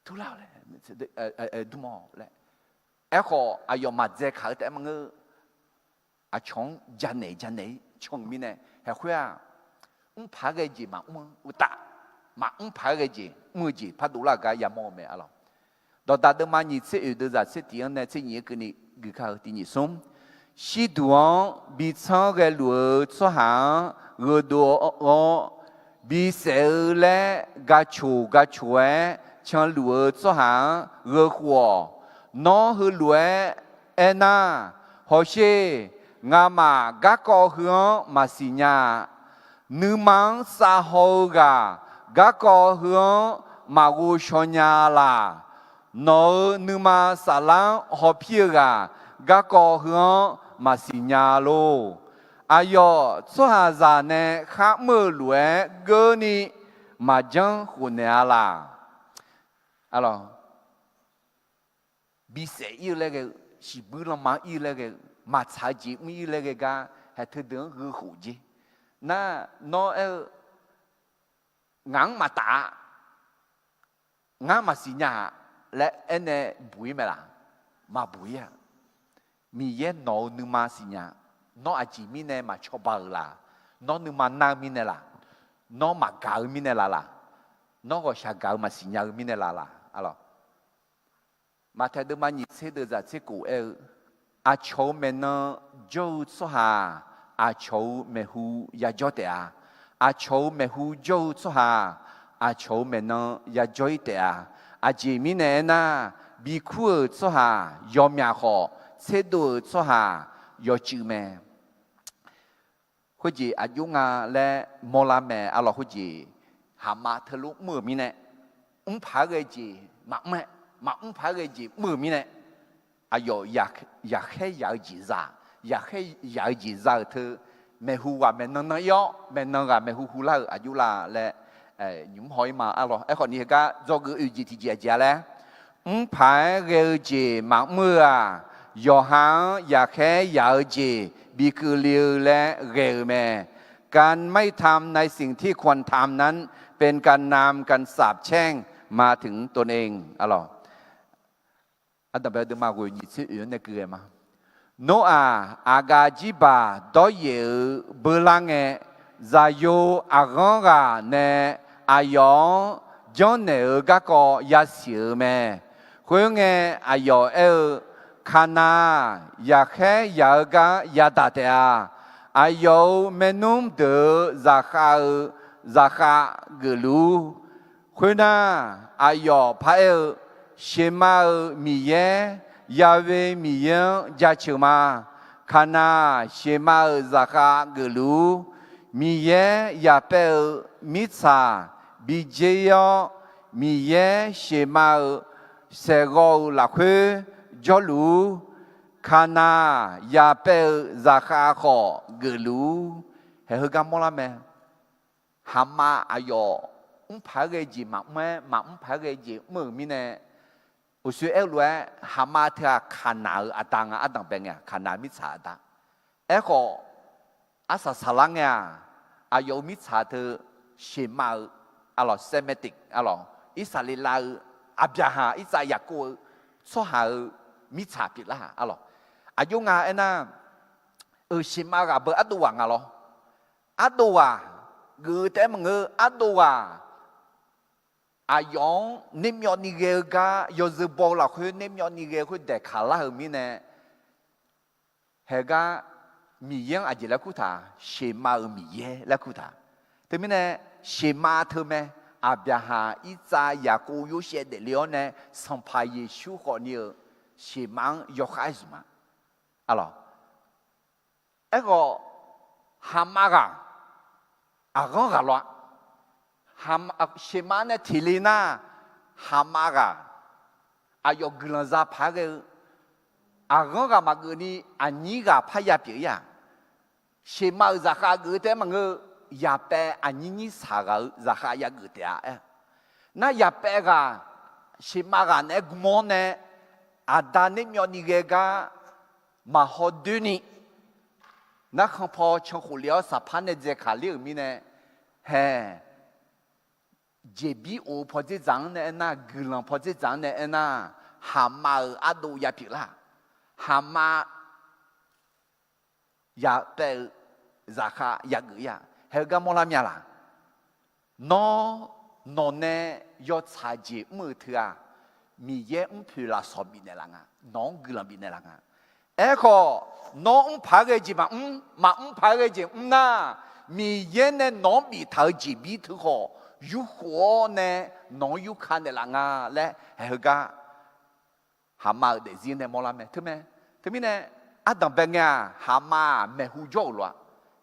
turlar-awq laer, dmr-awq laer. Aerkhawf aqyawf maqdzae kaq-eu taef-aer maqngeur. Aqcawq-anr janaeq janaeq-ir can-eu mirnae, haeq khoer-aq, mr paq-aer ghae jeq maqmr-anr uqtaf, maqmr paq-aer ghae jeq mr-eu jeq pardov lar-eu gar yamawr-eu mae arlawq. Dawqdaq deuvma nyiq tser oeq deuvzaq tser tiq-anr nae tser nyiq-aer keuvni geuf kar-eu tiq nyiq smr, shirduq-anr bi tsanr ghaeluf-eu tsawrhaq-anr gheudov-awr, bisaef-eu laer gaqcoq gaqcoq-aer canluf-eu tsawrhaq-anr gheukhof-awq. Nawr heulof-aer aernar, hawsher, ngamaf garkawv heu-anr maqsiq nya-a. Nuima-anr safhaw-eu ghaq garkawv heu-anr maqghov shaw nya laq. Nawq-euq nuima saflar-anr hawpir-eu ghaq garkawv heu-anr maqsiq nya lor. Aqyawf tsawrhaqzaq nae kharmr-eu lof-aer geurni maqjanr khofnaeq-a laq. Arlawq, bisaef ir-eu laer ghae-eu, siqbuir lanma ir-eu laer ghae-eu, maqtsaq-eu jeq mr ir-eu laer ghae gar, haeq teudeuq-anr gheukhof jer. Nar, nawr aer-eu, ngaq-anr maqtaf-a, ngar maqsiq nya-a laer aernae buq-ir mae laq? Maqbuq-ir-a. Miqyaer nawq-eu nuima siqnya. Nawr aqjeq mirnae maqcawba-euq laq? Nawr nuima nar-eu mirnae laq? Nawr maqgaq-eu mirnae laq laq? Nawr ghawqshaq gaq-eu maqsiq nya-eu mirnae laq laq? Maqtaeq deuvma nyiq tser deuv zaq tser kof aer-eu, aqcawq-euq maeqnan jawr-eu tsawrhaq-aq, aqcawq-euq maeqhu yajawr taef-a. Aqcawq-euq maeqhu jawr-eu tsawrhaq-aq, aqcawq-euq maeqnan yajawr-ir taef-a. Aqjeq mirnae aernar, bikur-euq tsawrhaq yawmyaq khawf, tserdov-euq tsawrhaq yawcuiv mae. Khoerjeq aqjox nga laer mawrlar mae. Arlawq, khoerjeq haqma teulof mr-euq mirnae, mr paq-aer ghae-eu jeq maqmr-aer, maqmr paq-aer ghae-eu jeq mr-euq mirnae, aqyawf yaqkhaer yaq-eu jeq za, yaqkhaer yaq-eu jeq za-euq teu, maeqhu ghaq maeqnan nan ir-awr, maeqnan ghaq maeqhu hu lar-euq aqjox la laer nymq mr haw-ir ma. Arlawq, aerkhawf ni heugar dzawgeuf oe jeq tiqjeq aqjeq-a laer, mr paq-aer ghae-eu jeq maqmr-eu-aq, yawqha-anr yaqkhaer yaq-eu jeq bikeuvle-eu laer ghae-euq mae. การไม่ทำในสิ่งที่ควรทำนั้น เป็นการนำการสาปแช่งมาถึงตนเอง Arlawq, ardanqbae deuvma ghoeq nyiq tser oeq-anr nae keuv ghae ma. Noraq aqgaf jirbaq dawryaef-euq beular ngae, zaqyo aqghanr ghaq nae aqyawf-anr janrnaeq-eu garkawv yasiq-euq mae. Khoerngae, aqyawf aer-eu, Kaqnaq-aq, yaqkhaer yaq-eu gar yadaq taef-a. Aqyawf-euq maernmr deuq-euq zaqkhav-eu zaqkhav geufluf-ur. Khoernar, aqyawf paraer-eu, Sheqma-euq Miqyaer, Yahweh Miqyaer-anr jaceuq ma. Kaqnaq-aq, Sheqma-euq zaqkhav geufluf-ur. Miqyaer yaqpaev-eu mirtsaq bi dzer-ir-awr, Miqyaer Sheqma-euq saeqghawv-euq lafkhoer jawrluf-ur. Kaqnaq yaqpaev-euq zaqkhav khawf geufluf-ur. Haeq heugar mawrlar mae. Haqma aqyawf mr paq-aer ghae jeq maqmr-aer, maqmr paq-aer ghae jeq mr-euq mirnae, uqshoe aer-eu lof-aer, haqma teu-aq Kaqnaq-euq aqda nga. Ardanqbae ngae-aq, Kaqnaq mirtsaq aqda. Aerkhawf, arsaq saqlar ngae-aq, aqyawf-euq mirtsaq teu Sheqma-eu, arlawq, Semitic, arlawq, Irsaqleqlav-eu, Aqbyaqhaq, Irtsav, Yaqkov-eu tsawrhaq-euq mirtsaq pyeuflar. Arlawq, aqjox nga aernar, euq Sheqma ghaq beu ardov ghaq nga lawr. Ardov ghaq geuf-eu taef-aer maqngeur, ardov ghaq aqyawf-anr nermyawvni ghae-eu gar yawzeu baw-eu lafkhoer nermyawvni ghae-eu khoer daeqkaq lar-euq mirnae, haegar Miqyaer-anr aqjeq laer kurtaq, Sheqma-euq Miqyaer laer kurtaq. Teumirnae, Sheqma teu mae, Aqbyaqhaq, Irtsav, Yaqkov, Yorsaev daefle-awr nae Sanqpaq Yeqsur khawfni-euq Sheqma-anr yawkhav aer zmq ma. Arlawq, aerkhawf, Haqma ghaq, aqghanr ghaq lawr-a. Sheqma nae tiqle nar, Haqma ghaq aqyawf guiqlanq za paq-aer ghae-eu, aqghanr ghaq maqgeuf ni aqnyir ghaq parya pyeuf-ir-aq, Sheqma-euq zaqkhav geuf-eu taef-aer maqngeur, yaqpaev aqnyir nyir saq ghaq-euq zaqkhav yageuf taef-a aer. Nar yaqpaev ghaq, Sheqma ghaq naeq-aer gm-awr nae, aqda nermyawvni ghae gar maqhaw doer ni, narkhan paw cankhof le-awr saqpar nae dzaeqkaq ler-euq mirnae, hae, jeqbir of-eu pawdzer dzaq-anr nae aernar, guiqlanq pawdzer dzaq-anr nae aernar, Haqma-euq ardov ya pyeuflar. Haqma yaqpaev-eu zaqkhav yageuf-ir-aq, haegar mawrlar mya laq? Nawr, nawq nae yawtsaq jeq mr-euq teu-aq, Miqyaer mrpoeq lafsawq bifnaeq laf nga. Nawq-anr guiqlanq bifnaeq laf nga. Aerkhawf, nawr mr paq-aer ghae jeq maqmr, maqmr paq-aer ghae jeq mr nar, Miqyaer nae nawq-anr biftaq-eu jeqbir teu khawf, yurkhof-awr nae nawq-anr yurka naeqlaf nga laer, haeq heugar Haqma-euq daefzir nae mawrlar mae. Teumirnae, ardanqbae ngae-aq, Haqma-aq maeqhu jawr-euq lof-a.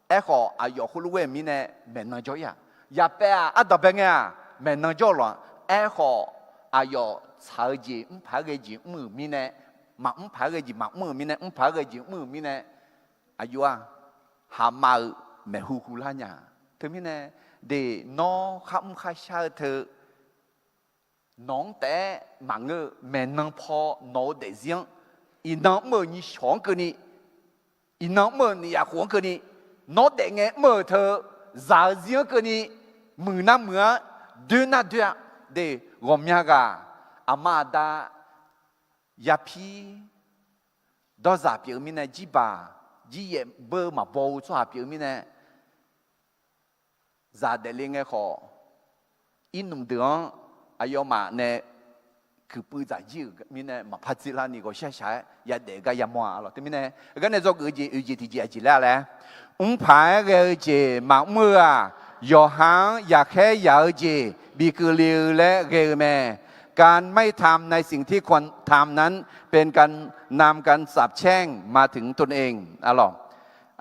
Aerkhawf, aqyawf khoerlof-aer mirnae maeqnan jawr-ir-aq, yaqpaev-aq ardanqbae ngae-aq maeqnan jawr-eu lof-a. Aerkhawf, aqyawf tsaq-eu jeq mr paq-aer ghae jeq mr-euq mirnae, maqmr paq-aer ghae jeq maqmr-euq mirnae, mr paq-aer ghae jeq mr-euq mirnae, aqjox-aq, Haqma-euq maeqhu hu lar nya. Teumirnae, de, nawr kharmr kharshar-eu teu nawq-anr taef-aer maqngeur-eu, maeqnan paw nawq-eu daefzir-anr, iqnan mr-euq nyiq shawq-anr keuvni, iqnan mr-euq nyiq yaf khof-anr keuvni, Nawr daef ngae mr-euq teu, zaq-eu zir-anr keuvni, muiq nar muiq-ar, doer nar doer-a. De, ghawqmya ghaq aqma aqda yapir dawrzaq pyeuf-eu mirnae, jirbaq jiryaef beu maqbaw-eu tsawrhaq pyeuf-eu mirnae, zaq daefle ngae khawf, irnmq deuq-anr aqyawfmaf nae kuiqpuiv dzaq jir-euq mirnae maqpar dzerlar ni ghawqshaq shaq-aer yadaef-eu gar yamawr-a lawq. Teumirnae heugar nae dzawgeuf-eu jeq oeq jeq tiqjeq aqjeq laer-a laer, mrpaq-aer ghae-eu jeq maqmr-eu-aq, yawqha-anr yaqkhaer yaq-eu jeq bikeuvle-eu laer ghae-eu mae. การไม่ทำในสิ่งที่ควรทำนั้น เป็นการนำการสาปแช่งมาถึงตนเอง a lawq.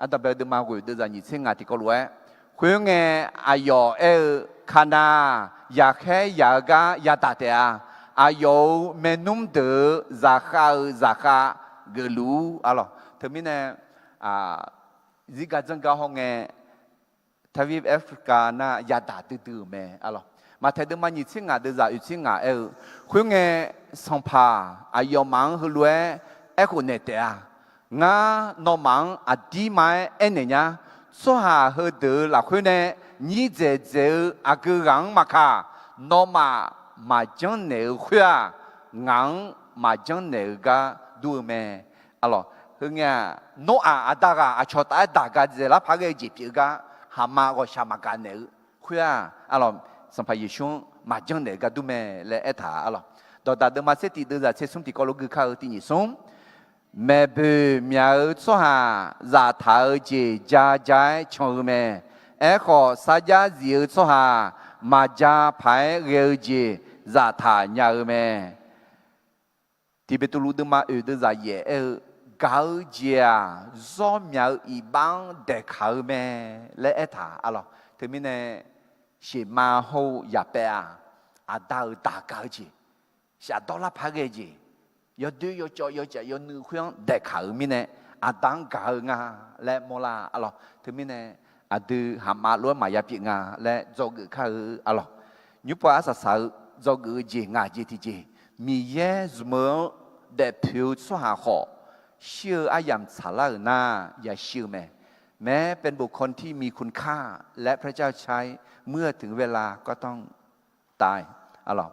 Ardanqbae deuvma ghoeq deuvzaq nyiq tser ngaq tiqkawv lof-aer, khoerngae aqyawf aer-eu, Kaqnav, yaqkhaer yaq-eu gar yadaq taef-a. Aqyawf-euq maernmr deuq-euq zaqkhav-euq zaqkhav geufluf-ur, a lawq. Teumirnae, zirgar dzanrgar hawngae, ทวีปแอฟริกา nar yadaq duidui-euq mae, a lawq. Maqtaeq deuvma nyiq tser ngaq deuvzaq oeq tser ngaq aer-eu, khoerngae, Sanqpaq aqyawfmaf-anr heulof-aer aerkhof naeq taef-a. Ngar nawmaf-anr aqdirma-aer aernaeq nya. Tsawrhaq heudeuq-euq lafkhoer nae nyir dzaeqdzaeq-eu aqgeu ghaq-anr maqkaq, nawmaf maqjanr naeq-eu khoer-aq, ngaq-anr maqjanr naeq-eu gar dur-eu mae, a lawq. Heungae-aq, Noraq aqda ghaq aqcawq taf-aer daq ga dzaeqlar paq ghae-eu jeq pyeuf-eu gar, haqma ghawqshaq maqgaq naeq-eu khoer-aq, a lawq, Sanqpaq Yeqsur-anr maqjanr naeq-eu gar dur mae laer aertaq, a lawq. Dawqdaq deuvma tser tiq deuvzaq tser smr tiqkawv lof gui kar-eu tiq nyiq smr, maeqboeq myaq-eu tsawrhaq zaftaq-eu jeq ja ja-aer can-eu mae. Aerkhawf, sarjax zif-eu tsawrhaq maqja paq-aer ghae-eu jeq zaftaq nya-eu mae. Tiq Beqtuvluv deuvma oeq deuvzaq yaef aer-eu, gaq-eu jeq-aq, zawr myaq-eu iqbax-anr daeqkaq-eu mae laer aertaq, a lawq. Teumirnae, sheuqmav hawr-eu yaqpaev-aq, aqda-euq daq gaq-eu jeq, shafdawr lar paq ghae jeq, yawdoer yawcawv yawcaf yawnuiv khoer-anr daeqkaq-euq mirnae, aqda-anr gaq-eu nga laer mawrlar, a lawq. Teumirnae, aqdui haqma lof-aer maqya pyeuf nga laer dzawgeuf kar-eu, a lawq. Nymrpov arsaq saq-eu dzawgeuf-eu jeq ngaq jeq tiqjeq, Miqyaer zmq-eu-anr daefpoeq-eu tsawrhaq khawf, shir-eu aryamq tsaqlar-euq nar yashir-eu mae. แม้เป็นบุคคลที่มีคุณค่า และพระเจ้าใช้ เมื่อถึงเวลาก็ต้องตาย a lawq.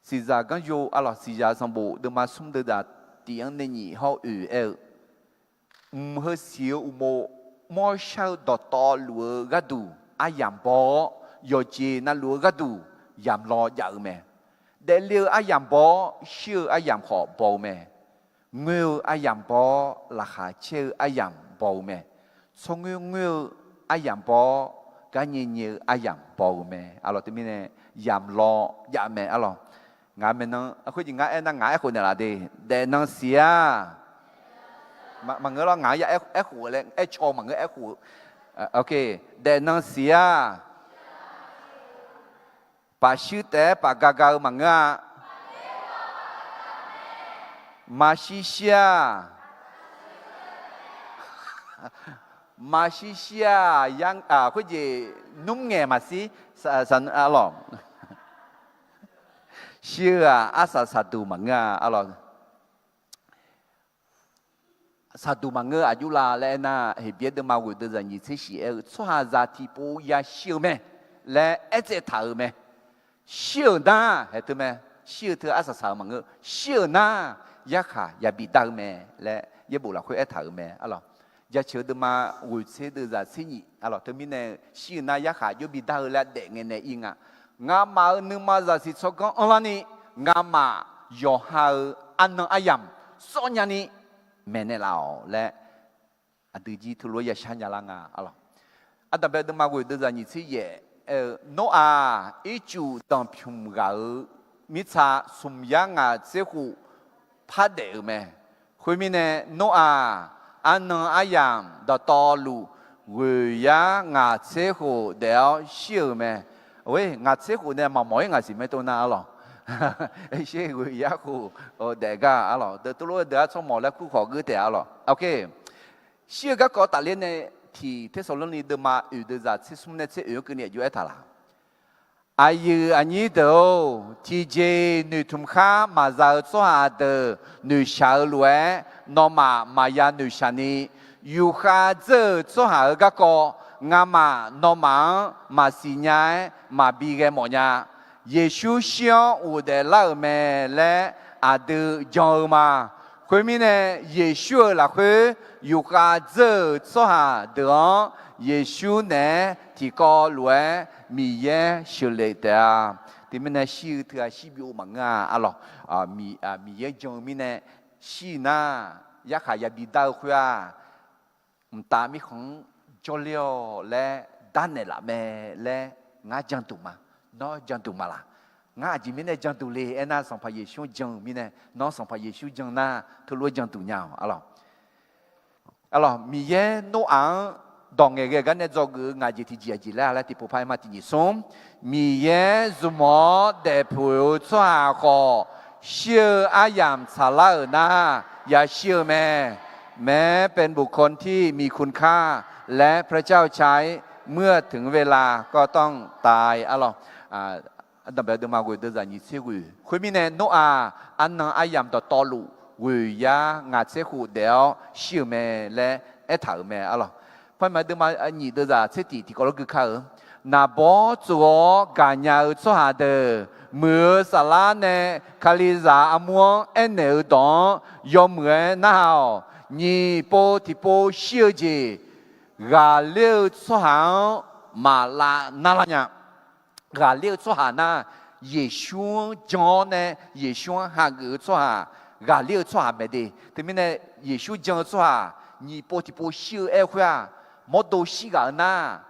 Siqzaq ganryo, a lawq, Siqzaq sanqbof deuvma smr deuvzaq tiq-anr nae nyiq hawr-eu oeq aer-eu, mq heu siq-eu uqmov mawrshar-eu dawqtawvluf-eu gharduq aryamq baw-awr, yawqjeq navluf-eu gharduq yamq law jav-eu mae. Daefle-eu aryamq baw-awr, shir-eu aryamq khawf baw-eu mae. Ngoer-eu aryamq baw-awr, laqkhaq caer-eu aryamq baw-eu mae. Tsawrngoer ngoer-eu aryamq baw-awr, garnyae nyae-eu aryamq baw-eu mae, a lawq. Teumirnae, yamq law jav mae, a lawq. Ngaq maeqnan khoerjeq ngar aernar ngaq aerkhof naeqlaf de. Daefnan siq-a. Maqngeur lawr, ngaq-anr ya aerkhof laer aercaw maqngeur, aerkhof-eu. Daefnan siq-a. Paf shuir taef-aer paf ga ga-eu maqngeur-a. Maqshir shir-a. Maqshir shir-a. Khoerjeq nmr ngaeq maqshir, a lawq. Shir-eu-aq arsaq saqduq maqngeur-a, a lawq. Saqduq maqngeur-eu aqjox la laer aernar, Heqbyaer deuvma ghoeq deuvzaq nyiq tser shif aer-eu, tsawrhaqzaq tiqpov yashir-eu mae laer aertsaev taq-euq mae. Shir-euq nar, haeq teu mae, shir-eu teu arsaq saq-eu maqngeur, shir-euq nar yarkhaq yabi dar-eu mae laer yaerbof lafkhoer aertaq-euq mae, a lawq. Jaceuq deuvma ghoeq tser deuvzaq tser nyiq, a lawq, teumirnae-eu shir-eu nar yarkhaq jawr bi dar-eu laer daef ngae nae ir nga. Ngamaf-euq nuima zaqsiq tsawrganr anrlarni, ngamaf yawqha-euq arnan aryamq sawr nyani maeqnaeq laf-awq laer, aqdui jir teulof-aer yashar nya lar nga, a lawq. Ardanqbae deuvma ghoeq deuvzaq nyiq tser yaef aer-eu, Noraq ircuf danqpymq ghaq-euq mirtsa smq yar ngaq tser khof par daef-euq mae. Khoermirnae, Noraq arnan aryamq dawqtawvluf ghoeq yar ngaq tser khof daef-awr shir-euq mae. Oe, ngaq tser khof nae maqmawf-ir ngaq siq mae tov nar, a lawq. Sher ghoeq yar khof daef gar, a lawq. Deuq teulof-aer deuq-ar tsawrmawq laer kur khawf geur taef, a lawq. Shir-eu garkawv tafler nae tiq Tersaqlorni deuvma oeq deuvzaq tser smr nae tser oeq-anr keuvni aqjox aertaq laq. Aqyuif aqnyir deuq-or, tiqjeq noeqtmq khar maqza-eu tsawrhaq deuq noeqshaq-eu lof-aer, nawmaf maqya noeqshaq ni, yufkhav dzeur-euq tsawrhaq-euq garkawv ngamaf nawmaf-anr maqsiq nya-aer maqbi ghae mawf nya. Yeqsur shir-awr ghofdaef lar-euq mae laer aqdui jan-eu ma. Khoermirnae, Yeqsur-euq lafkhoer yufkhav dzeur-euq tsawrhaq deuq-anr Yeqsur naeq-aer tiqkawv lof-aer Miqyaer sheuqlef taef-a. Teumirnae shir-eu teughaq shir bi-o maqngeur-a arlawq. Miqyaer jan-eu mirnae shir nar, yarkhaq yabi dar-eu khoer-aq, mqtav mirkhanq-anr jawrler-awq laer darnaeq laf mae laer ngar janduq ma. Nawr janduq ma laq? Ngar aqjeq mirnae janduq le aernar, Sanqpaq Yeqsur-anr jan-euq mirnae, nawr Sanqpaq Yeqsur jan nar teulof-aer janduq nya-awq arlawq. Arlawq, Miqyaer Noraq-anr dawq ngaeqghae gar nae dzawgeuf-eu ngaq jeq tiqjeq aqjeq laer-a laer tiqpov par-aer ma. Tiqnyif smr, Miqyaer zmq-awr daefpoeq-eu tsawrhaq khawf, shir-eu aryamq tsaqlar-euq nar, yashir-eu mae. แม้เป็นบุคคลที่มีคุณค่า และพระเจ้าใช้ เมื่อถึงเวลาก็ต้องตาย arlawq. Ardanqbae deuvma ghoeq deuvzaq nyiq tser ghoeq. Khoermirnae, Noraq arnan aryamq dawqtawvluf ghoeq yar ngaq tser khof daef-awr shir-euq mae laer aertaq-euq mae arlawq. Panmaeq deuvma nyiq deuvzaq tser tiq tiqkawv lawr gui kar-eu, Naqbawr tsof-awr gaqnya-eu tsawrhaq deuq, muiq-eu saflar nae Kalizaq armur-anr aernaeq-eu dawq-anr yawmuiq-aer narhaq-awq. Nyiq pov tiqpov shir-eu jeq ghaqler-eu tsawrhaq-anr maqlav narlar nya. Ghaqler-eu tsawrhaq nar, Yeqsur-anr jan-awr nae Yeqsur-anr hageuf-eu tsawrhaq, ghaqler-eu tsawrhaq mae de. Teumirnae, Yeqsur jan-eu tsawrhaq nyiq pov tiqpov shir-eu aer-eu khoer-aq, mawrdo shir ghaq-eu nar,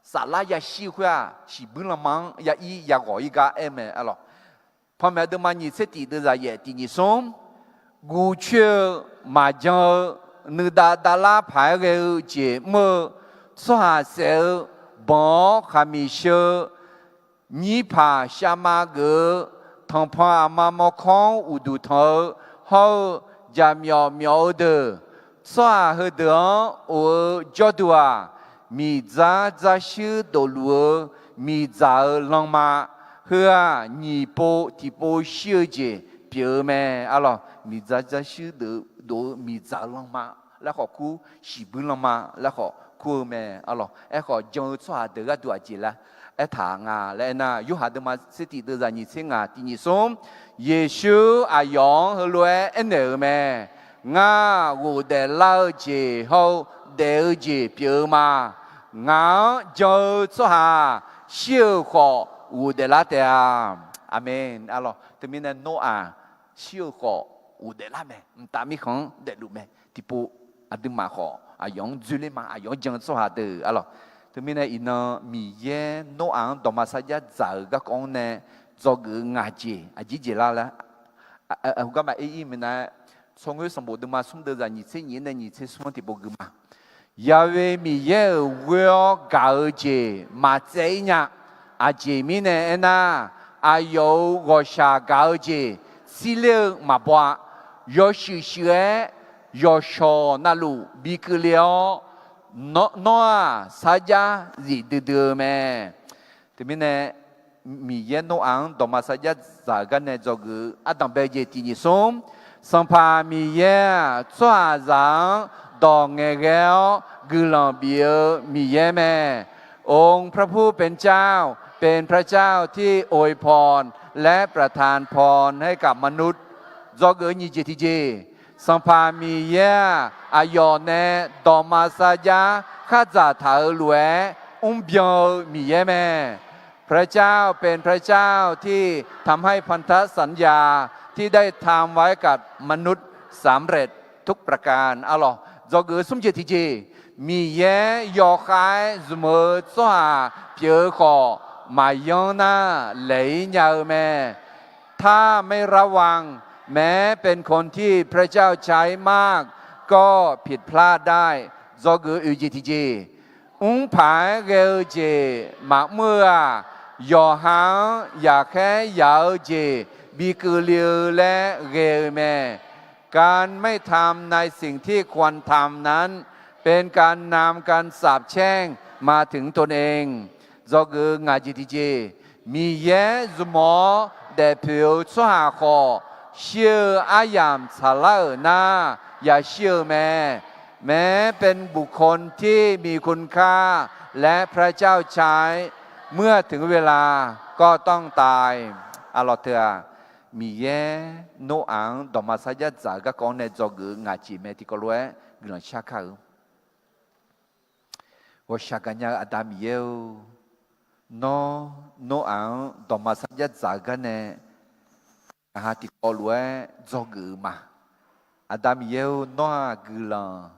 saflar yashir-eu khoer-aq, shiqbuir lanma-anr ya ir ya ghawq ir gar aer mae arlawq. Panmaeq deuvma nyiq tser tiq deuvzaq yaef tiqnyif smr, guvcoer-eu maqjan-eu nuidav davlar paq-aer ghae-eu jeq mr-eu, tsawrhaq saef-eu banq-awr khaqmiq sheu-eu, nyirpaq shavma geuf-eu, tanqpanq aqma mawrkawr-anr uqduq tanq-eu hawr-eu, jaqmyawf myawf-eu deuq, tsawrhaq heudeuq-anr of-eu jawrduq-aq, miqdzar dzarshuir dofluf-eu miqdzaq-eu lanma, heu-aq nyiq pov tiqpov shir-eu jeq pyeuf-eu mae arlawq. Miqdzar dzarshuir dofluf-eu miqdzaq-eu lanma laer khawf kur, shiqbuir lanma laer khawf kur-eu mae arlawq. Aerkhawf, jan-eu tsawrhaq deuq gharduq aqjeq laer aertaq nga laer aernar, Yorhaq deuvma tser tiq deuvzaq nyiq tser ngaq tiqnyif smr, Yeqsur aqyawf-anr heulof-aer aernaeq-euq mae. Ngar ghofdaef lar-eu jeq hawr-eu daef-eu jeq pyeuf-eu ma. Ngaq-anr jan-eu tsawrhaq shir-euq khawf ghofdaef lar taef-a. Aqmeq arlawq. Teumirnae Noraq shir-eu khawf ghofdaef lar mae. Mqtav mirkhanq-anr daefluf mae. Tiqpov aqduimaf khawf aqyawf-anr dzoerler ma. Aqyawf-anr jan-eu tsawrhaq deuq arlawq. Teumirnae iqnan Miqyaer Noraq-anr dawqma sarjax dzaq-euq garkawv-anr nae dzawgeuf-eu ngaq jeq aqjeq jeq lar laer, heugar maqaer ir minav-aer, tsawrngoer sanqbof deuvma smr deuvzaq nyiq tser nyiq-anr nae nyiq tser smr-anr tiqpov gui ma. Ya'we Miqyaer-euq ghoer-awr gaq-eu jeq maqtsaev ir nya. Aqjeq mirnae aernar, aqyawf-euq ghawqshaq gaq-eu jeq shirler-eu maqbaw-a. Yawshuif shuif-aer yawqshawq navluf bikeuv le-awr, nawr-aq sarjax zif duidui-eu mae. Teumirnae, Miqyaer Noraq-anr dawqma sarjax dzaq-euq gar nae dzawgeuf-eu ardanqbae jeq tiqnyif smr, Sanqpaq Miqyaer-aq, tsawrhaqzaq-anr dawq ngaeqghae-awr guiqlanq bif-eu Miqyaer mae. องค์พระผู้เป็นเจ้า เป็นพระเจ้าที่อวยพร และประทานพรให้กับมนุษย์ Dzawgeuf-eu nyiq jeq tiqjeq, Sanqpaq Miqyaer-aq, aqyawf nae dawqma sarjax khardzaq taq-euq lof-aer mrbyan-eu Miqyaer mae. พระเจ้าเป็นพระเจ้าที่ทำให้พันธสัญญาที่ได้ทำไว้กับมนุษย์สำเร็จทุกประการ arlawq. Dzawgeuf-eu smr jeq tiqjeq, Miqyaer yawkhav-aer zmq-eu tsawrhaq pyeuf-eu khawf, maqyanr nar laeq-ir nya-eu mae. ถ้าไม่ระวัง แม้เป็นคนที่พระเจ้าใช้มาก ก็ผิดพลาดได้ Dzawgeuf-eu oeq jeq tiqjeq, mrpaq-aer ghae-eu jeq maqmr-eu-aq, yawqha-anr yaqkhaer yaq-eu jeq bikeuv le-eu laer ghae-eu mae. การไม่ทำในสิ่งที่ควรทำนั้น เป็นการนำการสาปแช่งมาถึงตนเอง Dzawgeuf-eu ngaq jeq tiqjeq, Miqyaer zmq-awr daefpoeq-eu tsawrhaq khawf, shir-eu aryamq tsaqlar-euq nar, yashir-eu mae. แม้เป็นบุคคลที่มีคุณค่า และพระเจ้าใช้ เมื่อถึงเวลาก็ต้องตาย Arlawq teu-aq, Miqyaer Noraq-anr dawqma sarjax dzaq-eu garkawv-anr nae dzawgeuf-eu ngaq jeq mae tiqkawv lof-aer guiqlanq shar kar-eu. Ghawqshaq gaqnya-eu Aqda Miqyaer-or, nawr Noraq-anr dawqma sarjax dzaq-eu gar nae ngaq ha tiqkawv lof-aer dzawgeuf-eu ma. Aqda Miqyaer-or, nawr-aq guiqlanq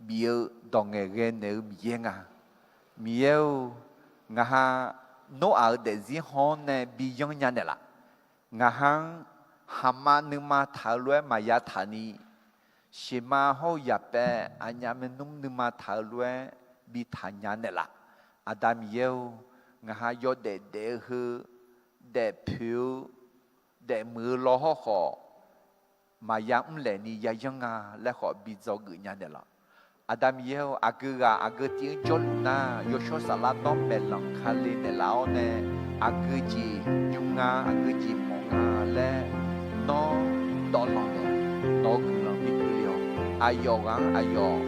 bif-eu dawq ngaeqghae naeq-eu Miqyaer nga. Miqyaer-or, ngaq ha Noraq-euq daefzir haw-anr nae bi yanr nya naeqlaf. Ngaq ha-anr haqma nuima taq-eu lof-aer maqya taq ni, sheqma hawr-eu yaqpaev aqnyaf maernmr nuima taq-eu lof-aer bi taq nya naeqlaf. Aqda Miqyaer-or, ngaq ha yawdaef daef-eu heu, daefpoeq-eu, daefmuiq-eu law hawrkhawf, maqya mrlaeq ni yayanr nga laer khawf bi dzawgeuf nya naeqlaf. Aqda Miqyaer-or, aqgeu ghaq aqgeu tiv-anr jawrluf nar, Yawshawr Saflar nawr maeqlanq kale naeqlaf-awr nae, aqgeu jeq nymr nga, aqgeu jeq mawf nga laer nawr dawvlanq naeq, nawq-eu guiqlanq bi keuvle-awq. Aqyawf ghaq-anr aqyawf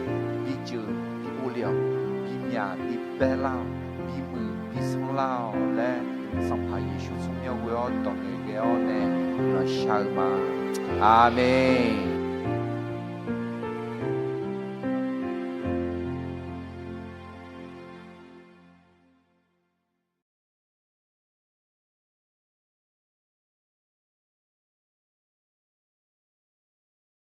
bi jeuq bi uvle-awq. Bi myaq bi baer lar-awq. Bi muiq bi sanr lar-awq laer, Sanqpaq Yeqsur tsawrmyanr ghoe-awr dawq ngaeqghae-awr nae guiqlanq shar-eu ma. Aqmeq.